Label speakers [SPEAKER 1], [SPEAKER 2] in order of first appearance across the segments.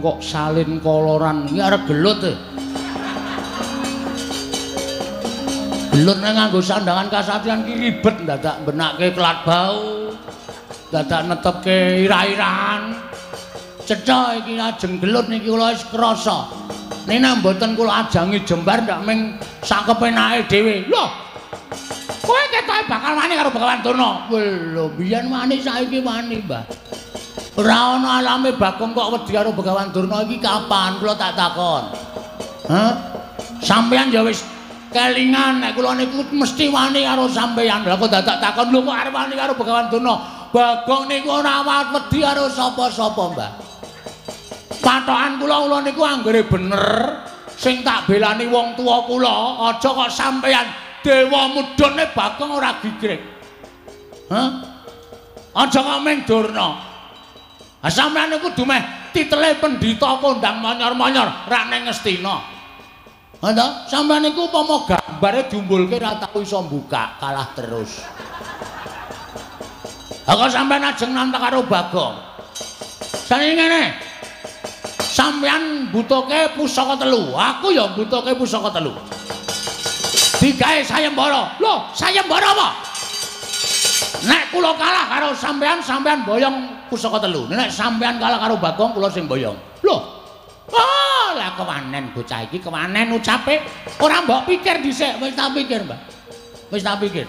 [SPEAKER 1] kok salin koloran iki arep gelut e. Gelut nek nganggo sandangan kasatriyan ki ribet dadak benake kelat bau, dadak netepke ira-irahan. Cetha iki ajeng gelut niki kula wis krasa. Nek nek mboten kula ajangi jembar ndak ming sakepenake dhewe. Lho. Kowe ketoke bakal wani karo Begawan Durna. Lho, biyen wani saiki wani, Mbah. Ora ana alame Bagong kok wedi karo Begawan Durna iki kapan kula tak takon. Hah? Sampeyan ya wis kelingan nek kula niku mesti wani karo sampeyan. Lah kok dadak takon lho kok arep wani karo Begawan Durna. Bagong niku ora wedi karo sapa-sapa, Mbah. Patokan kula niku anggere bener sing tak belani wong tuwa kula, aja kok sampeyan dewa mudhune Bagong ora gigrik. Hah? Aja kok ming Durna. Ha sampeyan niku dumeh titele pendhita kondang monyor-monyor rak ning Ngastina. Ha ta? Sampeyan niku upama gambare diumbulke ra tau iso mbuka, kalah terus. Ha kok sampeyan ajeng nantang karo Bagong. Saniki ngene. Sampeyan mbutuhke pusaka telu, aku ya mbutuhke pusaka telu. Digawe sayembara. Lho, sayembara apa? Nek kula kalah karo sampeyan, sampeyan boyong pusaka telu. Nek sampeyan kalah karo Bagong, kula sing boyong. Lho. Oh, lah kewanen bocah iki, kewanen ucape. Ora mbok pikir dhisik, wis tak pikir, Mbah. Wis tak pikir.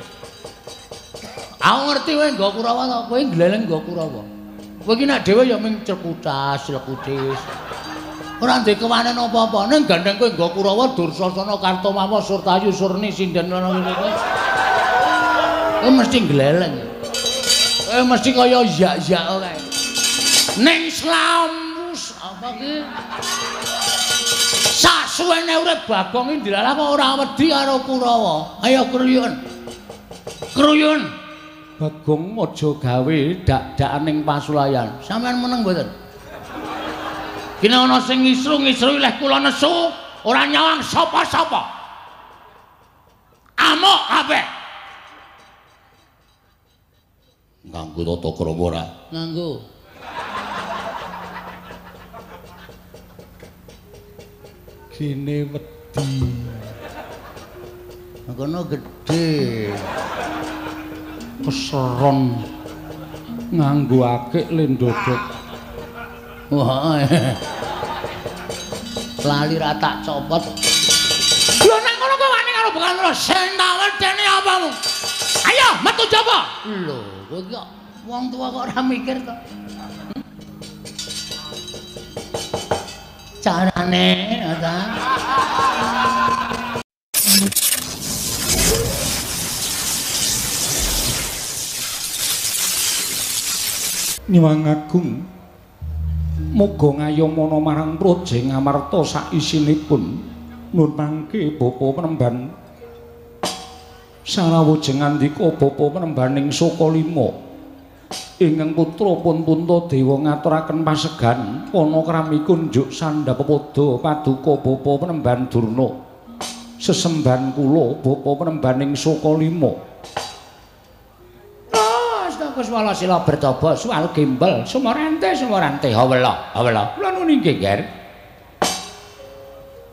[SPEAKER 1] Aku ngerti kowe nggo Kurawa to, kowe gleleng nggo Kurawa. Kowe iki nek dhewe ya ming cekutas, lekutis. Ora ndek kewanen apa-apa. Ning gandeng kowe nggo Kurawa, Dursasana, Kartomawa, Surtayu, Surni, Sinden ngono kuwi. Kowe mesti gleleng. Kowe mesti kaya yak-yak kae. Ning slamus apa ki? Sasuwene urip Bagong iki ndilalah kok ora wedi karo Kurawa. Ayo kruyun. Kruyun. Bagong aja gawe dak-dakan ning pasulayan. Sampeyan meneng mboten? Kene ana sing ngisru-ngisru leh kula nesu, ora nyawang sapa-sapa. Amuk kabeh. Nganggo tata krama ora? Nganggo. Gene wedi. Kono gedhe. Keseron nganggo akik le ndodok. Wah. Lali ra tak copot. Lho nek ngono kok wani karo Begawan Durna, sing tak wedeni apamu? Ayo metu jaba. Lho, kowe iki kok wong tuwa kok ora mikir to. Carane ta.
[SPEAKER 2] Nyuwun agung muga ngayomana marang Praja Ngamarta saisinipun nun mangke bapa penemban sarawujeng ngandika bapa penembaning Sukalima ingkang putra pun Puntadewa ngaturaken pasegan ana krami kunjuk sandhap pepada paduka bapa penemban Durna sesembahan kula bapa penembaning Sukalima.
[SPEAKER 1] Kuswala sila bertaba suwal gembel sumorante sumorante hawela hawela kula nuwun inggih Nger.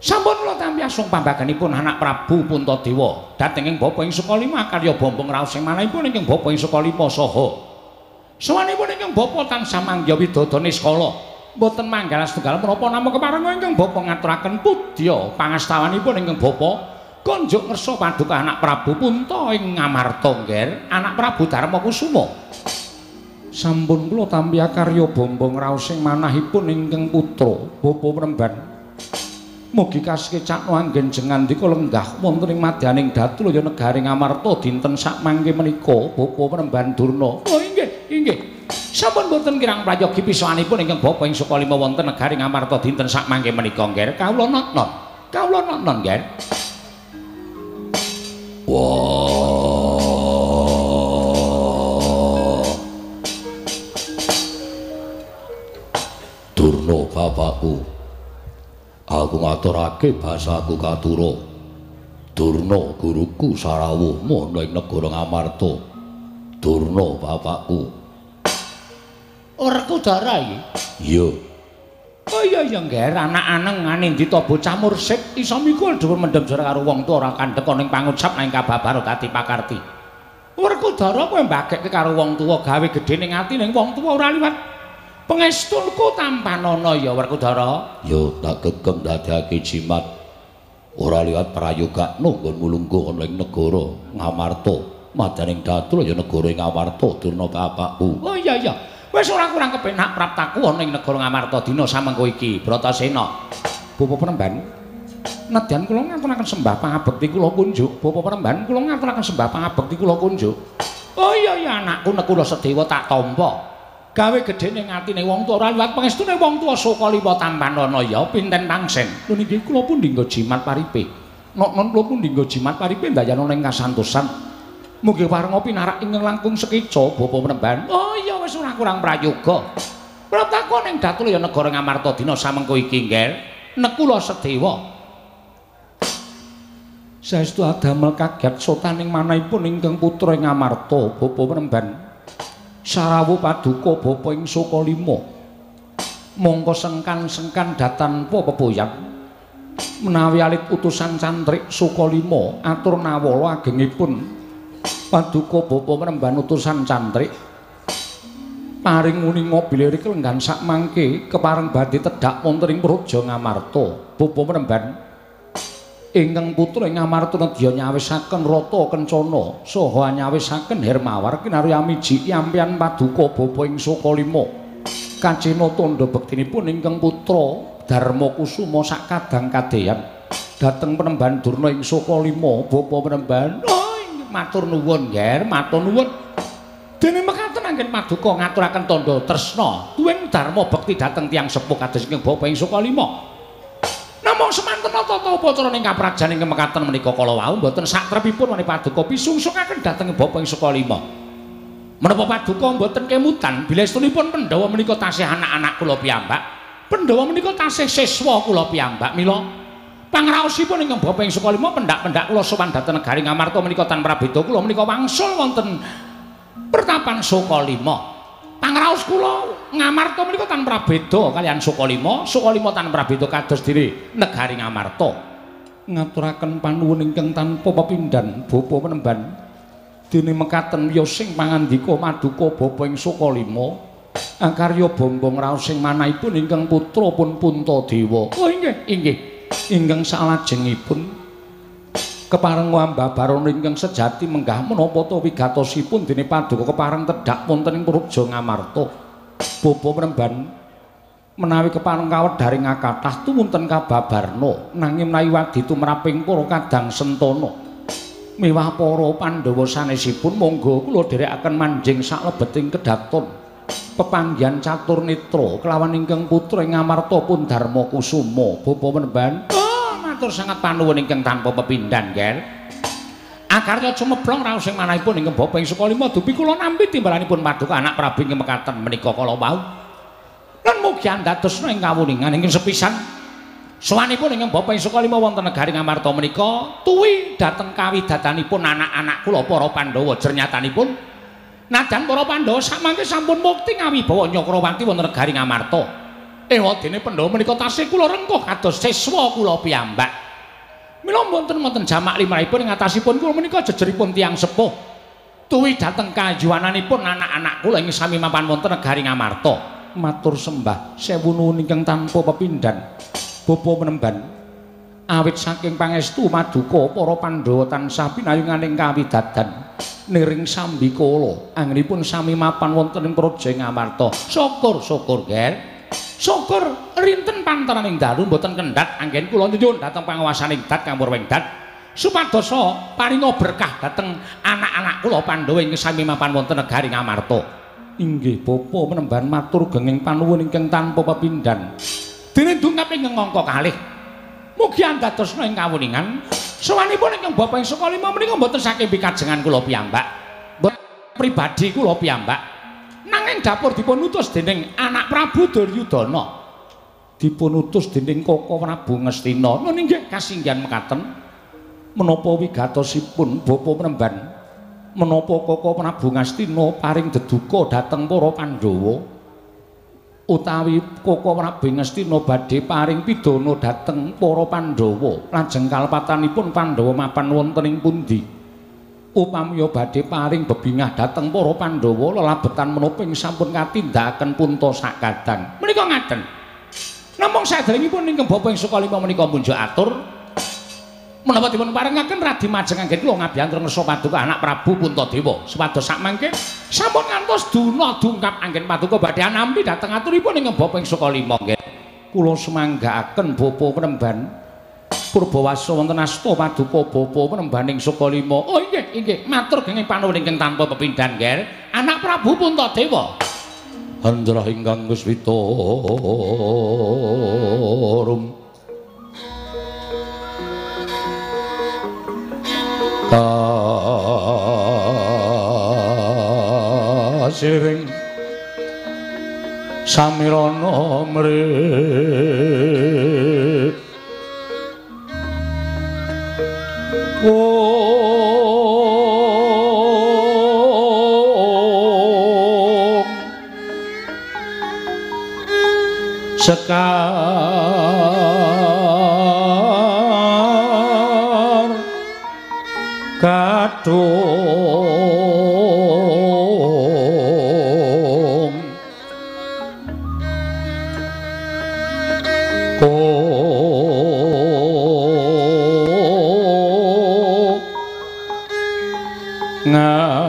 [SPEAKER 2] Sampun kula tampi asung pambaganipun anak Prabu Puntadewa dhateng ing bapa ing Sukalima karya bombong raos ing manahipun ingkang bapa ing Sukalima saha sawanipun ingkang bapa tansah mangya widada niskala mboten manggal setunggal menapa namung keparenga ingkang bapa ngaturaken pudya pangastawanipun ingkang bapa konjuk ngersa paduka anak Prabu Punta ing Ngamarta Ngger, anak Prabu Darma Kusuma. Sampun kula tampi karya bombong raos ing manahipun ingkang putra bapa Premban. Mugi kasekecakno anggen jengandika lenggah wonten ing madyaning Datulaya negari Ngamarta dinten sakmangke menika bapa Premban Durna. Oh inggih, inggih. Sampun boten kirang prayogi pisanipun ingkang bapa ing Sukalima wonten negari Ngamarta dinten sakmangke menika Ngger. Kawula notnon. Kawula notnon Ngger.
[SPEAKER 1] Wah. Durna bapakku, aku ngaturake basaku katura. Durna guruku sarawuh ana ing negara Ngamarta. Durna bapakku. Werkudara iki? Iya.
[SPEAKER 2] Oh iya iya Ngger, anak aneng anindita bocah mursid iso mikul dhuwur mendem jare karo wong tuwa ora kandhek ana ing pangucap nang kababar dadi pakarti. Werkudara kowe mbagekke karo wong tuwa gawe gedhe ning ati ning wong tuwa ora liwat pangestunku tampanana ya Werkudara.
[SPEAKER 1] Ya tak gegem dadekake jimat ora liwat prayogakno nggonmu lungguh ana ing negara Ngamarta. Madaning datul ya negara Ngamarta durna bapakku.
[SPEAKER 2] Oh iya iya. Wis ora kurang kepenak praptaku ana ing negara Ngamarta dina samengko iki, Bratasena. Bapak Penemban, nedyan kula ngaturaken sembah pangabekti kula kunjuk. Bapak Penemban, kula ngaturaken sembah pangabekti kula kunjuk. Oh iya iya anakku Nekula Sedewa tak tampa. Gawe gedhe ning atine wong tuwa ora liwat pangestune wong tuwa Sukalima tampanana ya pinten pangsen. Lho niki kula pundi nggo jimat paripe. Nok-non kula pundi nggo jimat paripe ndayana ning kasantosan. Mugi parenga pinarak ingkang langkung sekeca Bapak Penemban. Oh iya wis ora kurang prayoga. Praptaku ning datul ya negara Ngamarta dina samengko iki, Ngger. Nekula Sedewa.
[SPEAKER 1] Saestu adamel kaget sotaning manahipun ingkang putra ing Ngamarta, Bapak Penemban. Sarawuh paduka bapa ing Sukalima. Mongko sengkan-sengkan datanpa pepoyan. Menawi alit utusan cantrik Sukalima atur nawala agengipun paduka bapa Penemban utusan cantrik paring uninga bilih kelenggan sakmangke kepareng badhe tedhak wonten ing Praja Ngamarta. Bapa Penemban ingkang putra ing Ngamarta nedya nyawisaken rata kencana saha nyawisaken Hermawar kinarya miji yampian paduka bapa ing Sukalima. Kacena tandha bektinipun ingkang putra Darma Kusuma sakadang kadeyan dhateng Penemban Durna ing Sukalima. Bapa Penemban,
[SPEAKER 2] oh matur nuwun Ngger, matur nuwun. Dene mekaten anggen paduka ngaturaken tandha tresna tuwin dharma bekti dhateng tiyang sepuh kados ingkang bapa ing Sukalima. Namung semanten tata upacara ing kaprajan ingkang mekaten menika kala wau mboten satrepipun menawi paduka pisungsungaken dhateng bapa ing Sukalima. Menapa paduka mboten kemutan bilestunipun Pandhawa menika tasih anak-anak kula piyambak. Pandhawa menika tasih siswa kula piyambak. Mila pangraosipun ingkang bapa ing Sukalima pendak-pendak kula sowan dhateng negari Ngamarta menika tanpa prabeda kula menika wangsul wonten pertapan Sukalima. Pangraos kula Ngamarta menika tanpa prabeda kaliyan Sukalima, Sukalima tanpa prabeda kados dene negari Ngamarta.
[SPEAKER 1] Ngaturaken panuwun ingkang tanpa pepindhan Bapak Penemban. Dene mekaten wiyosing pangandika maduka bapa ing Sukalima akarya bombong raos sing manahipun ingkang putra pun Puntadewa.
[SPEAKER 2] Oh inggih, inggih.
[SPEAKER 1] Ingkang salajengipun kepareng ambabarana ingkang sejati menggah menapa ta wigatosipun dene paduka kepareng tedhak wonten ing Praja Ngamarta. Bapa Penemban menawi kepareng kawedharing kathah tuwunten kababarna nanging menawi wadi tumraping para kadang sentana miwah para Pandhawa sanesipun monggo kula dherekaken manjing saklebeting kedaton pepanggihan catur netra kelawan ingkang putra ing Ngamarta pun Darma Kusuma. Bapa Penemban,
[SPEAKER 2] oh matur sangat panuwun ingkang tanpa pepindhan, Ngger. Akarya cumeplong raos ing manahipun ingkang bapa ing Sukalima dupi kula nampi timbalanipun paduka anak Prabu ingkang mekaten menika kala wau. Lan mugi andadosna ing kawuningan ingkang sepisan sowanipun ingkang bapa ing Sukalima wonten negari Ngamarta menika tuwi dhateng kawidatanipun anak-anak kula para Pandhawa. Jernyatanipun najan para Pandhawa samangke sampun mukti ngawibawa Nyakrawati wonten negari Ngamarta. Ewadene Pandhawa menika tasih kula rengkuh kados siswa kula piyambak. Mila mboten wonten jamak limrahipun ing atasipun kula menika jejeripun tiyang sepuh tuwi dhateng kayuwananipun anak-anak kula ing sami mapan wonten negari Ngamarta.
[SPEAKER 1] Matur sembah sewu nuwun ingkang tanpa pepindhan Bapa Penemban. Awit saking pangestu maduka para Pandhawa tansah pinayunganing kawidadan niring sambikala anggenipun sami mapan wonten ing Praja Ngamarta.
[SPEAKER 2] Syukur syukur Ger. Syukur rinten panteraning dalu mboten kendhat anggen kula nyuwun dhateng panguwasaning dat Kang Purwengdat supados paringa berkah dhateng anak-anak kula Pandhawa ing sami mapan wonten negari Ngamarta.
[SPEAKER 1] Inggih Bapa Penemban matur genging panuwun ingkang tanpa pepindhan.
[SPEAKER 2] Dene dungkap ingkang angka kalih. Mugi andadosna ing kawuningan sowanipun ingkang bapa ing Sukalima menika mboten saking pikajengan kula piyambak, mboten pribadi kula piyambak, nanging dapur dipun utus dening anak Prabu Duryudana,
[SPEAKER 1] dipun utus dening Koko Prabu Ngastina.
[SPEAKER 2] Nun inggih kasinggihan mekaten
[SPEAKER 1] menapa wigatosipun Bapa Penemban, menapa Koko Prabu Ngastina paring deduka dhateng para Pandhawa?
[SPEAKER 2] Utawi Koko Prabu Ngastina badhe paring pidana dhateng para Pandhawa, lajeng kalepatanipun Pandhawa mapan wonten ing pundi? Upamiya badhe paring bebingah dhateng para Pandhawa, lelabetan menapa ing sampun katindakaken punta sakadang. Menika ngaten. Namung saderengipun ingkang bapa ing Sukalima menika munjuk atur menapa dipun parengaken Radi Majeng anggen kula ngabiyantur ngersa paduka anak Prabu Puntadewa supados sakmangke sampun ngantos duna dungkap anggen paduka badhe anampi dhateng aturipun ingkang bapa ing Sukalima nggih. Kula sumanggaaken bapa penemban Purbawasa wonten asta paduka bapa penemban ing Sukalima. Oh inggih inggih matur genging panuwun ingkang tanpa pepindhan nggih anak Prabu Puntadewa.
[SPEAKER 1] Andrah ingkang wis witorum kasiring samirana mrih sekar kadung ngas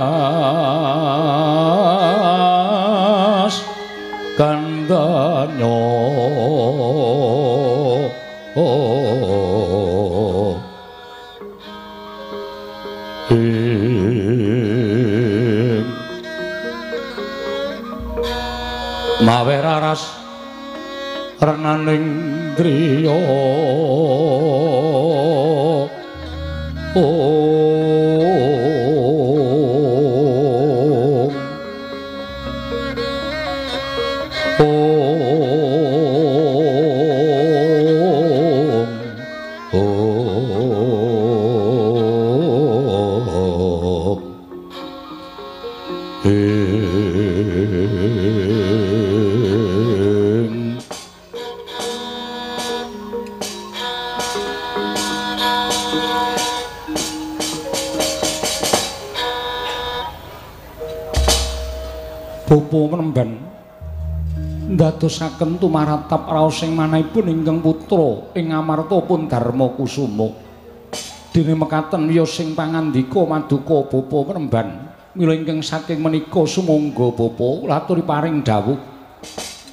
[SPEAKER 1] kandanyo mawe raras renaning griya
[SPEAKER 2] Bapa menemban ndadosaken tumaratap raos ing manahipun ingkang putra ing amarta pun Darma Kusuma. Dene mekaten wiyos sing pangandika maduka bapa menemban mila ingkang saking menika sumangga bapa laturi paring dawuh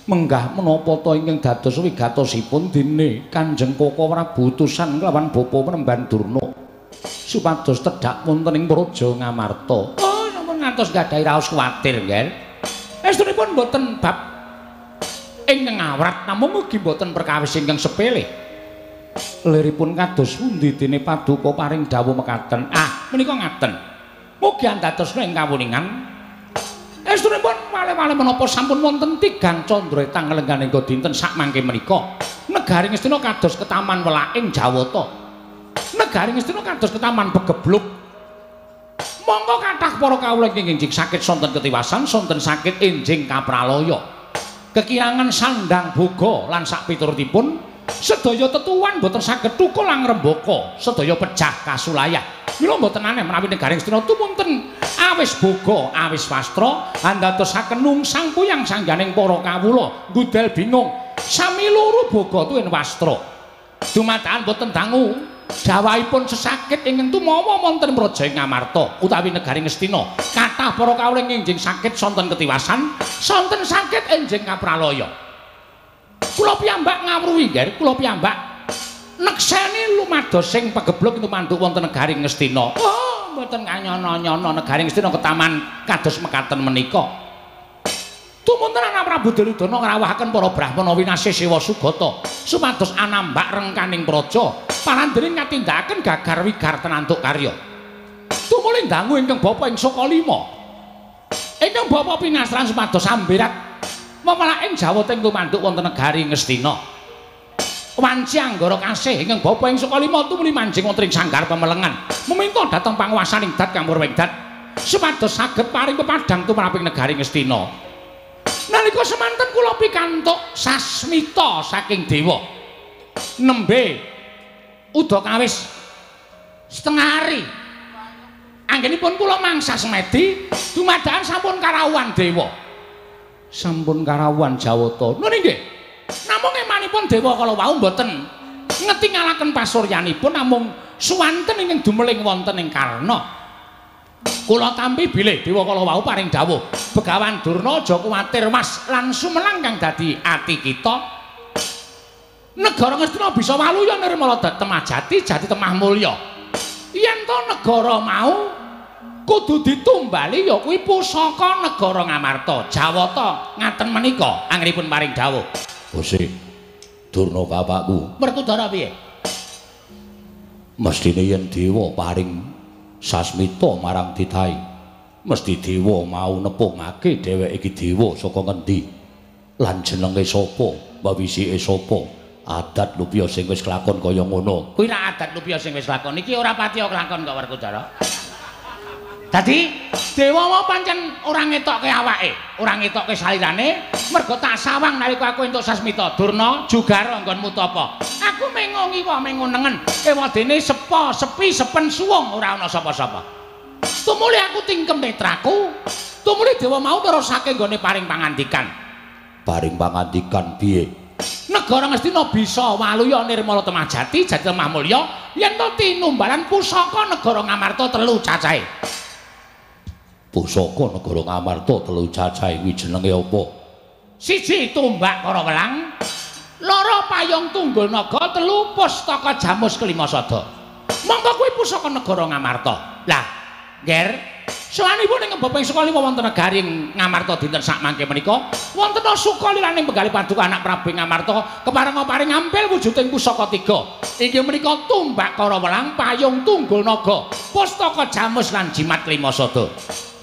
[SPEAKER 2] menggah menapa ta ingkang dados wigatosipun dene Kanjeng Koko Prabu utusan kelawan bapa menemban Durna supados tedhak wonten ing Praja Ngamarta. Oh sampun ngantos gadhahi raos kuwatir nggih. Estunipun mboten bab ingkang awrat namung ugi mboten perkawis ingkang sepele. Liripun kados pundi dene paduka paring dawuh mekaten? Ah, menika ngaten. Mugi andadosna ing kawuningan. Estunipun wale-wale menapa sampun wonten tigang candra tanglengganing dinten sakmangke menika. Negari Ngastina kados ketaman welaking Jawata. Negari Ngastina kados ketaman pegebluk. Monggo kathah para kawula ingkang enjing sakit sonten ketiwasan, sonten sakit enjing kapralaya. Kekirangan sandang boga lan sakpiturutipun sedaya tetuan boten saged tukul lan ngrembaka, sedaya pejah kasulayah. Mila mboten aneh menawi negari Ngastina tumunten awis boga, awis wastra andadosaken nungsang puyang sangganing para kawula ngudel bingung. Sami loro boga tuwin wastra. Dumadakan boten dangu jawahipun sesakit ingkang tumawa wonten Praja Ngamarta utawi negari Ngastina. Kathah para kawula enjing sakit sonten ketiwasan, sonten sakit enjing kapralaya. Kula piyambak ngawruhi nggih, kula piyambak nekseni lumados sing pegebluk tumanduk wonten negari Ngastina. Oh, mboten kanyono-nyono negari Ngastina ketaman kados mekaten menika. Tumunten anak Prabu Duryudana ngrawuhaken para brahmana winasih Sewa Sugata supados anambak rengkaning praja parandene katindakaken gagar wigar tenantuk karya. Tumuli dangu ingkang bapa ing Sukalima. Ingkang bapa pinasran supados amberat memelaking Jawata ing tumanduk wonten negari Ngastina. Wanci anggara kasih ingkang bapa ing Sukalima tumuli manjing wonten ing sanggar pemelengan meminta dhateng panguwasaning dat Kamurwengdat supados saged paring pepadhang tumraping negari Ngastina. Nalika semanten kula pikantuk sasmita saking dewa. Nembe udakawis setengah hari. Anggenipun kula mangsa semedi dumadakan sampun karawuhan dewa. Sampun karawuhan Jawata. Nun nggih. Namung emanipun dewa kala wau mboten ngetingalaken pasuryanipun namung suwanten ingkang dumeling wonten ing Karna. Kula tampi bilih dewa kala wau paring dawuh, Begawan Durna aja kuwatir mas lan sumelang kang dadi ati kita. Negara Ngastina bisa waluya nirmala temah jati jati temah mulya. Yen to negara mau kudu ditumbali ya kuwi pusaka negara Ngamarta. Jawata ngaten menika anggenipun paring dawuh.
[SPEAKER 1] Gusti Durna bapakku.
[SPEAKER 2] Werkudara piye?
[SPEAKER 1] Mestine yen dewa paring sasmita marang titahe, mesti dewa mau nepungake dheweke iki dewa saka ngendi lan jenenge sapa, wawisike sapa, adat lupya sing wis kelakon kaya ngono.
[SPEAKER 2] Kuwi ra adat lupya sing wis lakon iki ora patiya kelakon kok Werkudara. Dadi dewa mau pancen ora ngetokke awake, ora ngetokke salirane, mergo tak sawang nalika aku entuk sasmita. Durna jugara nggonmu tapa. Aku mengo ngiwa mengo nengen, ewadene sepo, sepi, sepen suwung ora ana sapa-sapa. Tumuli aku tingkem netraku, tumuli dewa mau nerusake nggone paring pangandikan.
[SPEAKER 1] Paring pangandikan piye?
[SPEAKER 2] Negara Ngastina bisa waluya nirmala temah jati, jati temah mulya, yen to tinumbalan pusaka negara Ngamarta telu cacahe.
[SPEAKER 1] Pusaka negara Ngamarta telu cacahe kuwi jenenge apa?
[SPEAKER 2] Siji tombak Karawelang, loro payung tunggul naga, telu pustaka jamus kelima sada. Monggo kuwi pusaka negara Ngamarta. Lah, Nger, sowanipun ing Bapa ing Sukalima wonten negari Ngamarta dinten sakmangke menika wonten sukaliraning penggalih paduka anak Prabu Ngamarta keparenga paring ngampil wujuding pusaka tiga. Inggih menika tombak Karawelang, payung tunggul naga, pustaka jamus lan jimat kelima sada.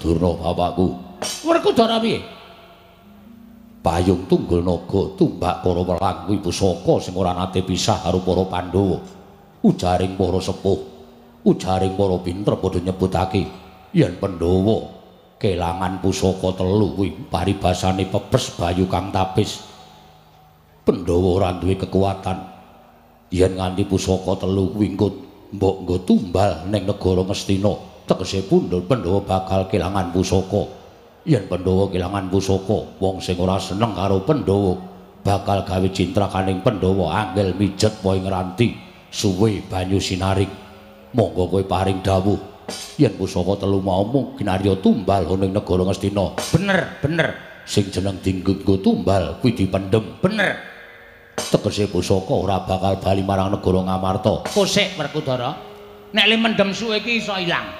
[SPEAKER 1] Durna bapakku.
[SPEAKER 2] Werkudara piye?
[SPEAKER 1] Payung tunggul naga, tombak Karawelang kuwi pusaka sing ora nate pisah karo para Pandhawa. Ujaring para sepuh, ujaring para pinter padha nyebutake yen Pandhawa kelangan pusaka telu kuwi paribasane pepes bayu kang tapis. Pandhawa ora duwe kekuatan yen nganti pusaka telu kuwi engko mbok nggo tumbal ning negara Ngastina. Tegese pundhul Pandhawa bakal kelangan pusaka. Yen Pandhawa kelangan pusaka, wong sing ora seneng karo Pandhawa bakal gawe cintrakaning Pandhawa angel mijet wae ngranti suwe banyu sinaring. Monggo kowe paring dawuh yen pusaka telu mau mung kinarya tumbal ana ing negara Ngastina.
[SPEAKER 2] Bener, bener.
[SPEAKER 1] Sing jeneng dinggo tumbal kuwi dipendhem.
[SPEAKER 2] Bener.
[SPEAKER 1] Tegese pusaka ora bakal bali marang negara Ngamarta.
[SPEAKER 2] Kosek Werkudara, nek le mendhem suwe iki iso ilang.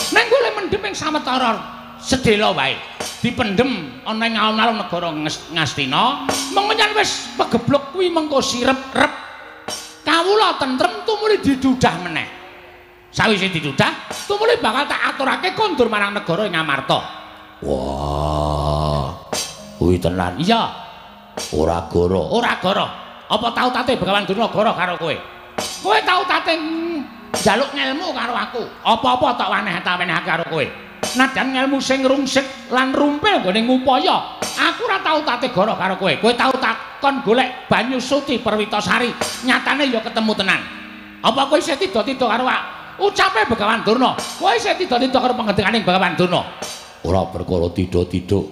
[SPEAKER 2] Neng kowe mendhem ing sawetara sedhela wae. Dipendhem ana ing alun-alun negara Ngastina, mengko yen wis pegebluk kuwi mengko sirep-rep. Kawula tentrem tumuli didudah meneh. Sawise didudah, tumuli bakal tak aturake kondur marang negara Ngamarta.
[SPEAKER 1] Wah. Kuwi tenan.
[SPEAKER 2] Iya.
[SPEAKER 1] Ora goro.
[SPEAKER 2] Ora goro. Apa tau tate Begawan Durna goro karo kowe? Kowe tau tate njaluk ngelmu karo aku. Apa-apa tak waneh-wanehake karo kowe. Najan ngelmu sing rungsik lan rumpil nggone ngupaya, aku ora tau tate goro karo kowe. Kowe tau takon golek banyu suci Perwitasari, nyatane ya ketemu tenan. Apa kowe isih tida-tida karo ucape Begawan Durna? Kowe isih tida-tida karo pangendikaning Begawan Durna?
[SPEAKER 1] Ora perkara tida-tida.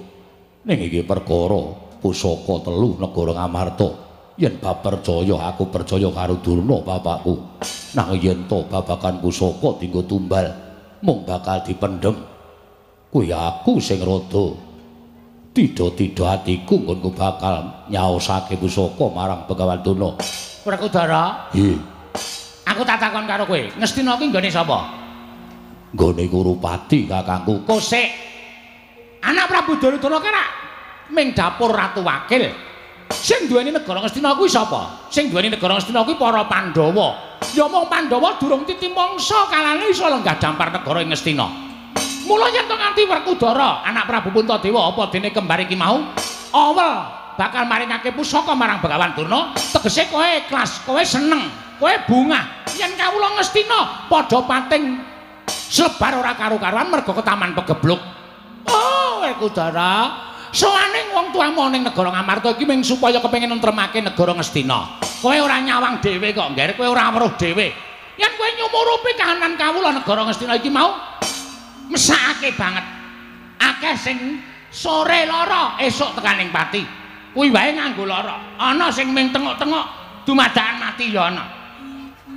[SPEAKER 1] Ning iki perkara pusaka telu negara Ngamarta. Yen bab percaya aku percaya karo Durna bapakku. Nang yen to babakan pusaka dinggo tumbal mung bakal dipendhem. Kuwi aku sing rada tida-tida atiku nggonku bakal nyaosake pusaka marang Begawan Durna.
[SPEAKER 2] Werkudara?
[SPEAKER 1] Nggih.
[SPEAKER 2] Aku tak takon karo kowe, Ngastina ki nggone sapa?
[SPEAKER 1] Nggone Kurupati kakangku.
[SPEAKER 2] Kosek. Anak Prabu Duryudana ki rak ming dapur Ratu Wakil. Sing duweni negara Ngastina kuwi sapa? Sing duweni negara Ngastina kuwi para Pandhawa. Ya mung Pandhawa durung titi mangsa kalane iso lenggah dampar negara ing Ngastina. Mula yen to nganti Werkudara, anak Prabu Puntadewa apa dene kembar iki mau awel bakal maringake pusaka marang Begawan Durna, tegese kowe ikhlas, kowe seneng, kowe bungah. Yen kawula Ngastina padha pating slebar ora karu-karuan mergo ketaman pegebluk. Oh, Werkudara, Sowane wong tuamu ning negara Ngamarta iki mung supaya kepengin nentremake negara Ngastina. Kowe ora nyawang dhewe kok, Ngger, kowe ora weruh dhewe. Yen kowe nyumurupi kahanan kawula negara Ngastina iki mau mesakake banget. Akeh sing sore lara, esuk tekaning pati. Kuwi wae nganggo lara. Ana sing ming tengok-tengok dumadakan mati ya ana.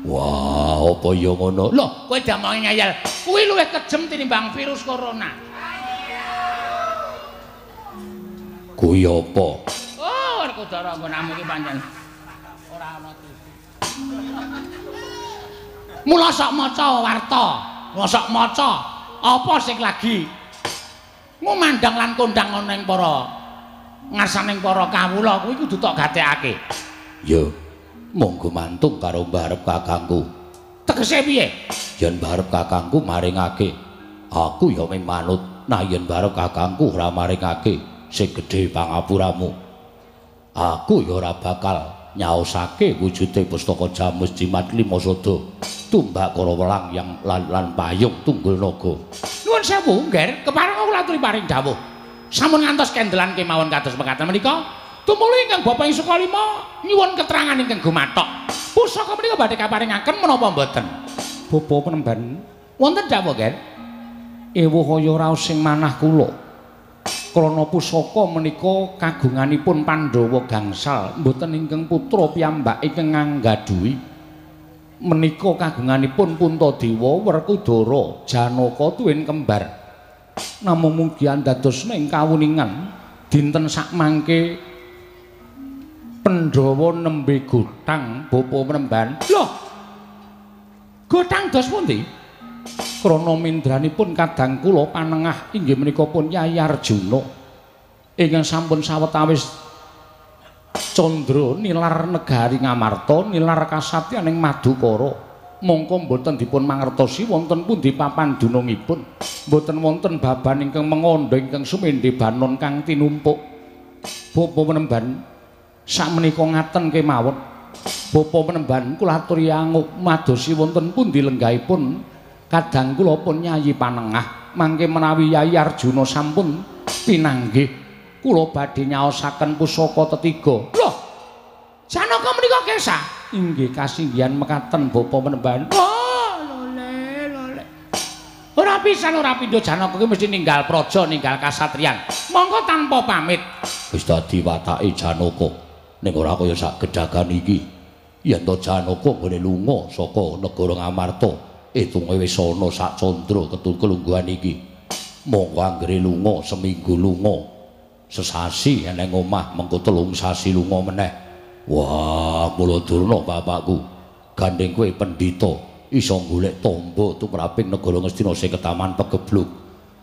[SPEAKER 1] Wah, apa ya ngono?
[SPEAKER 2] Lho, kowe diamongi ngeyel. Kuwi luwih kejem tinimbang virus corona.
[SPEAKER 1] Kuwi apa?
[SPEAKER 2] Oh, Werkudara nggonamu iki pancen ora ana TV. Mula sok maca warta, mula sok maca apa sing lagi ngumandhang lan kondang ana ing para ngarsaning para kawula kuwi kudu tok gatekake.
[SPEAKER 1] Ya, monggo mantung karo mbarep kakangku.
[SPEAKER 2] Tegese piye?
[SPEAKER 1] Yen mbarep kakangku maringake, aku ya mung manut. Nah yen mbarep kakangku ora maringake sing gedhe pangapuramu, aku ya ora bakal nyaosake wujude pustaka Jamus Jimat Lima Sada tumbak kara welang yang lan payung tunggul naga.
[SPEAKER 2] Nuwun sewu, Ngger, kepareng kula aturi paring dawuh. Sampun ngantos kendelan kemawon kados mekaten menika. Tumuli ingkang Bapak ing Sukalima nyuwun keterangan ingkang gumathok. Pusaka menika badhe kaparingaken menapa mboten?
[SPEAKER 3] Bapa penemban,
[SPEAKER 2] wonten dawuh, Ngger.
[SPEAKER 3] Ewuh kaya raos sing manah kula. Krana pusaka menika kagunganipun Pandhawa gangsal, mboten ingkang putra piyambak ingkang nganggadhuhi. Menika kagunganipun Puntadewa, Werkudara, Janaka tuwin kembar. Namung mugi andadosna ing kawuningan dinten sakmangke Pandhawa nembe gothang bapa penemban.
[SPEAKER 2] Lho. Gothang dos pundi?
[SPEAKER 3] Krana mindranipun kadang kula panengah inggih menika pun Yayi Arjuna ingkang sampun sawetawis candra nilar negari Ngamarta, nilar kasatyan ing Madukara. Mongko mboten dipun mangertosi wonten pundi papan dunungipun, mboten wonten baban ingkang mengandha ingkang sumendhe banon kang tinumpuk. Bapa penemban sakmenika ngaten kemawon. Bapa penemban kula aturi anguk madosi wonten pundi lenggahipun kadang kula pun Yayi Panengah. Mangke menawi Yayi Arjuna sampun pinanggih, kula badhe nyaosaken pusaka tetiga.
[SPEAKER 2] Lho, Janaka menika kesah?
[SPEAKER 3] Inggih kasinggihan mekaten bapa penemban.
[SPEAKER 2] Oh, lole lole. Ora pisan ora pindho Janaka ki mesti ninggal praja, ninggal kasatriyan. Monggo tanpa pamit.
[SPEAKER 1] Wis dadi watake Janaka. Ning ora kaya sak gedagan iki. Yen to Janaka nggone lunga saka negara Ngamarta, itunge wis ana sak candra ketul kelungguhan iki. Monggo anggere lunga seminggu lunga, sesasi eneng omah, mengko 3 sasi lunga meneh. Wah, mula Durna bapakku, gandeng kowe pendhita iso golek tombo tumraping negara Ngastina sing ketaman pegebluk.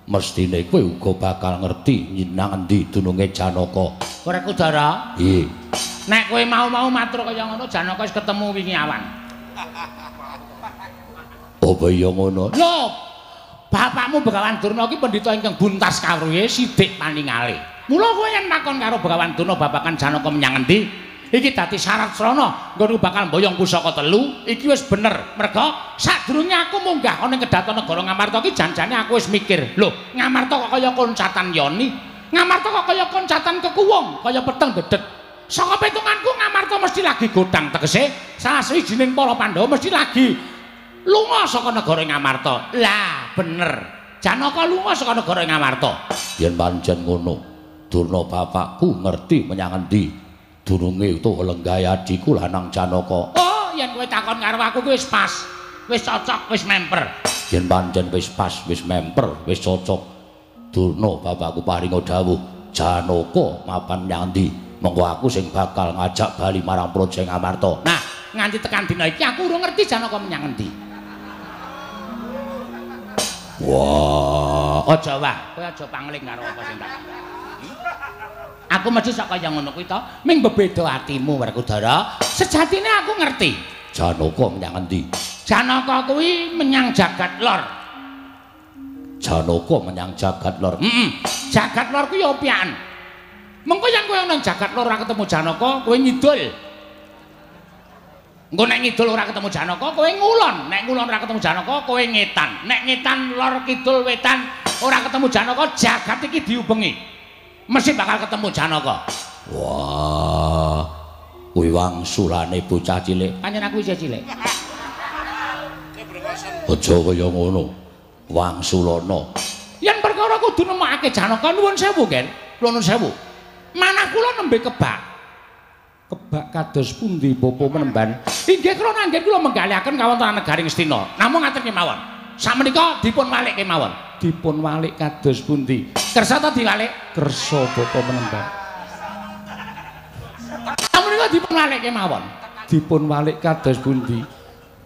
[SPEAKER 1] Mestine kowe uga bakal ngerti nang endi dununge Janaka.
[SPEAKER 2] Werkudara?
[SPEAKER 1] Nggih.
[SPEAKER 2] Nek kowe mau-mau matur kaya ngono, Janaka wis ketemu wingi awan.
[SPEAKER 1] Apa ya ngono?
[SPEAKER 2] Lho, bapakmu Begawan Durna iki pendhita ingkang buntas kawruhe sidik paningale. Mula kowe yen takon karo Begawan Durna babagan Janaka menyang endi, iki dadi syarat srana nggonku bakal mboyong pusaka telu, iki wis bener. Merga sadurunge aku munggah ana ing kedaton negara Ngamarta iki janjane aku wis mikir, lho, Ngamarta kok kaya koncatan yoni, Ngamarta kok kaya koncatan kekuwung, kaya peteng dedet. Saka pitunganku Ngamarta mesti lagi godhang, tegese salah sawijining para Pandhawa mesti lagi lunga saka negara Ngamarta. Lah, bener. Janaka lunga saka negara Ngamarta.
[SPEAKER 1] Yen pancen ngono, Durna bapakku ngerti menyang endi dununge utawa lenggahe adhiku lanang Janaka.
[SPEAKER 2] Oh, yen kowe takon karo aku kuwi wis pas, wis cocok, wis memper.
[SPEAKER 1] Yen pancen wis pas, wis memper, wis cocok, Durna bapakku paringa dawuh, Janaka mapan menyang endi, monggo aku sing bakal ngajak bali marang Praja Ngamarta.
[SPEAKER 2] Nah, nganti tekan dina iki aku urung ngerti Janaka menyang endi.
[SPEAKER 1] Wah,
[SPEAKER 2] aja wah, kowe aja pangling karo apa sing tak. Aku mesti sak kaya ngono kuwi to, ming bebeda atimu Werkudara. Sejatine aku ngerti.
[SPEAKER 1] Janaka menyang endi?
[SPEAKER 2] Janaka kuwi menyang jagat lor.
[SPEAKER 1] Janaka menyang jagat lor.
[SPEAKER 2] Heeh. Jagat lor kuwi opian. Mengko yen kowe ana jagat lor ora ketemu Janaka, kowe ngidul. Engko nek ngidul ora ketemu Janaka, kowe ngulon. Nek ngulon ora ketemu Janaka, kowe ngetan. Nek ngetan lor kidul wetan ora ketemu Janaka, jagat iki diubengi. Mesti bakal ketemu Janaka.
[SPEAKER 1] Wah, kuwi wangsulane bocah cilik.
[SPEAKER 2] Pancen aku isih cilik.
[SPEAKER 1] Aja kaya ngono. Wangsulana.
[SPEAKER 2] Yen perkara kudu nemokake Janaka nuwun sewu, Ger. Nuwun sewu. Manah kula nembe kebak. Kebak kados pundi Bapa Menemban? Inggih krana anggen kula menggalihaken kawontenan negari Ngastina. Namung ngaten kemawon. Sakmenika dipun walik kemawon. Dipun walik kados pundi? Kersa ta diwalik? Kersa Bapa Menemban. Sakmenika dipun walik kemawon. Dipun walik kados pundi?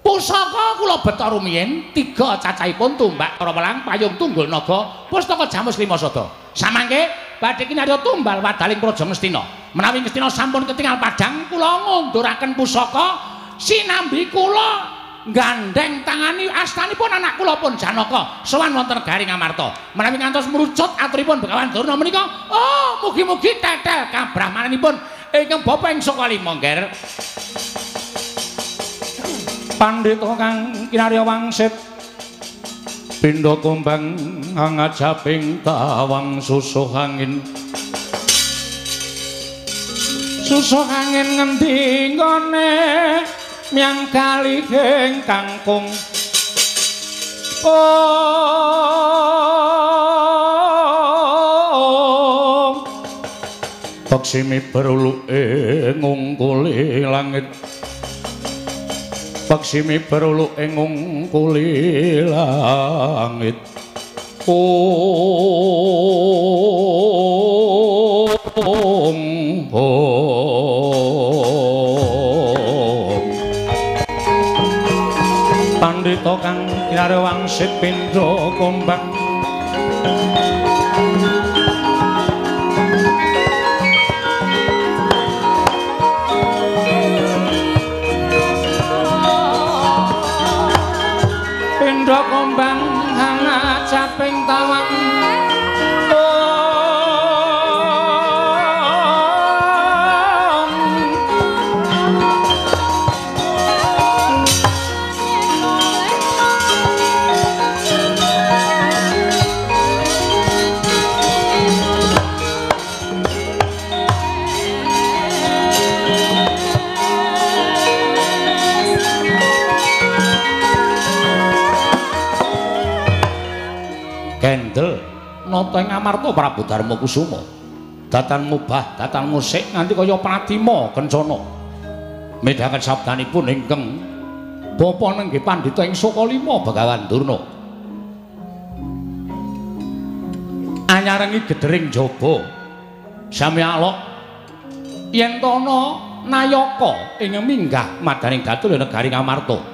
[SPEAKER 2] Pusaka kula beta rumiyin 3 cacahipun tumbak Karawelang payung tunggul naga pustaka Jamus Lima Sada. Samangke badhe kinarya tumbal wadaling Praja Ngastina. Menawi Ngastina sampun ketingal padhang kula ngunduraken pusaka sinambi kula gandheng tangani astanipun anak kula pun Janaka sowan wonten negari Ngamarta. Menawi ngantos mrucut aturipun Begawan Durna menika, oh mugi-mugi tetel kabrahmananipun ingkang bapa ing Sukalima, Nger.
[SPEAKER 3] Pandhita kang kinarya wangsit pindha kumbang angajaping tawang susuh angin. Susuh angin ngendi nggone myang kalihing kangkung. Oh, Paksimi beruluke ngungkuli langit. Paksimi beruluke ngungkuli langit. Om om. Pandhita kang kinarya wangsit pindha kumbang pindha kumbang hangajaping tawang.
[SPEAKER 2] Kendel nata ing Amarta Prabu Darma Kusuma. Datan mubah, datan musik nganti kaya Pratima kencana. Midhanget sabdanipun ingkang bapa nenggih pandhita ing Sukalima Begawan Durna. Anyarengi gedering jaba sami alok yen tana nayaka ing minggah madaning datul negari Ngamarta.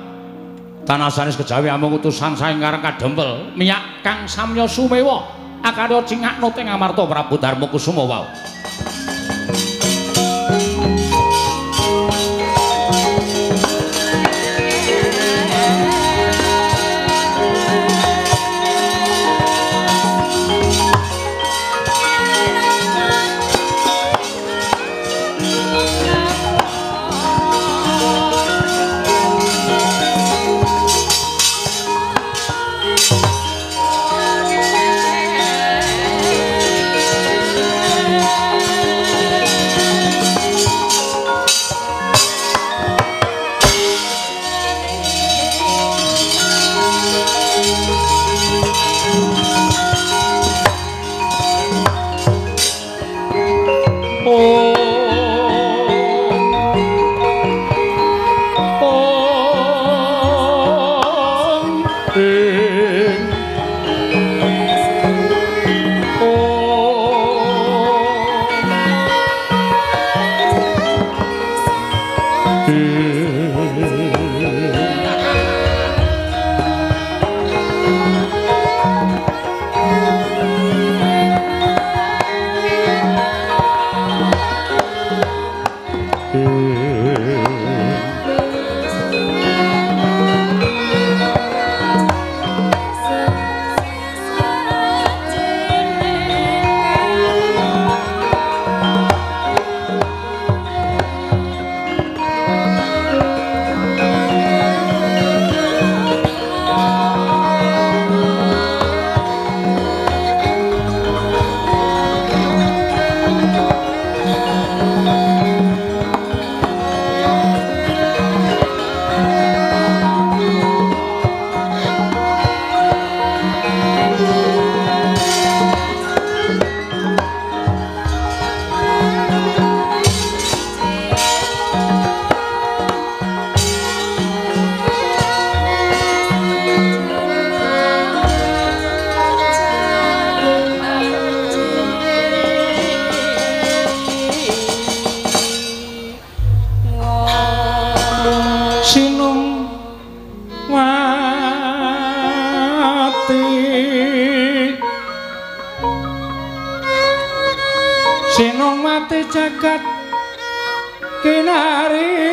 [SPEAKER 2] Tanah sanes kejawi amung utusan saking Karang Kadempel miyak kang samya sumewa akarya cingakno teng Amarta Prabu Darma Kusuma wau.
[SPEAKER 3] Sinongwati Sinongwati jagat kinari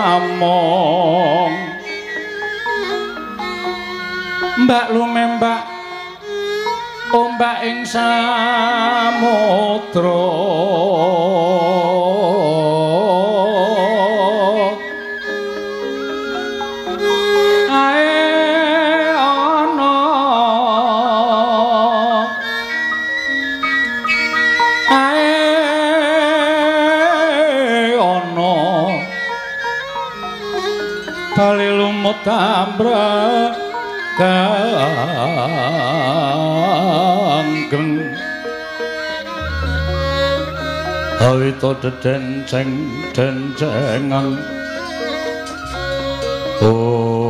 [SPEAKER 3] among mbak lumembak ombak ing samudra ae ana ae ana bali lumut ambrek ganggeng awita dedenceng dencengan om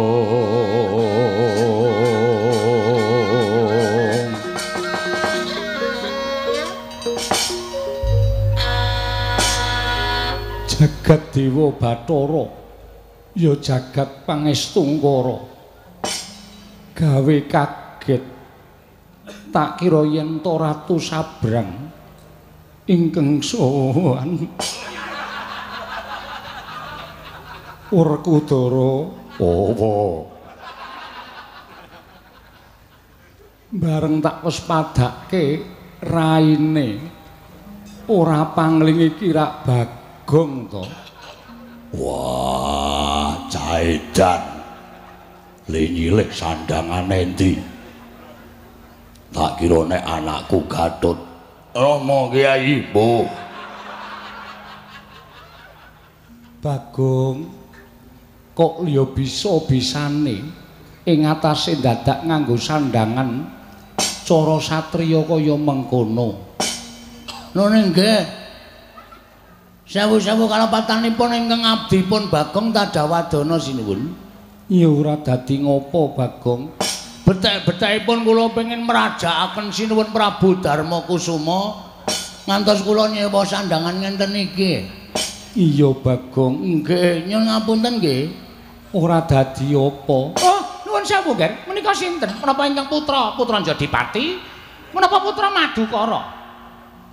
[SPEAKER 3] jagat dewa bathara ya jagat pangestungkara gawe kaget tak kira yen to Ratu Sabrang ingkang sowan Werkudara apa bareng tak wespadake raine ora pangling iki rak Bagong to.
[SPEAKER 1] Wah, caedan linyilih sandangane endi? Tak kira nek anakku Gatut Rama Kyai Bu.
[SPEAKER 3] Bagong kok liya bisa-bisane ing atase dadak nganggo sandangan cara satriya kaya mengkono.
[SPEAKER 1] Nun nggih. Sewu-sewu kalepatanipun ingkang abdipun Bagong Tadawadana sinuwun.
[SPEAKER 3] Ya ora dadi ngopo Bagong.
[SPEAKER 1] Betek-betekipun kula pengin mrajakaken sinuwun Prabu Darma Kusuma ngantos kula nyewa sandangan ngenten iki.
[SPEAKER 3] Iya Bagong.
[SPEAKER 1] Nggih, nyuwun ngapunten nggih.
[SPEAKER 3] Ora dadi apa.
[SPEAKER 2] Oh, nuwun sewu nggih. Menika sinten? Menapa ingkang putra putra Jodipati? Menapa putra Madukara?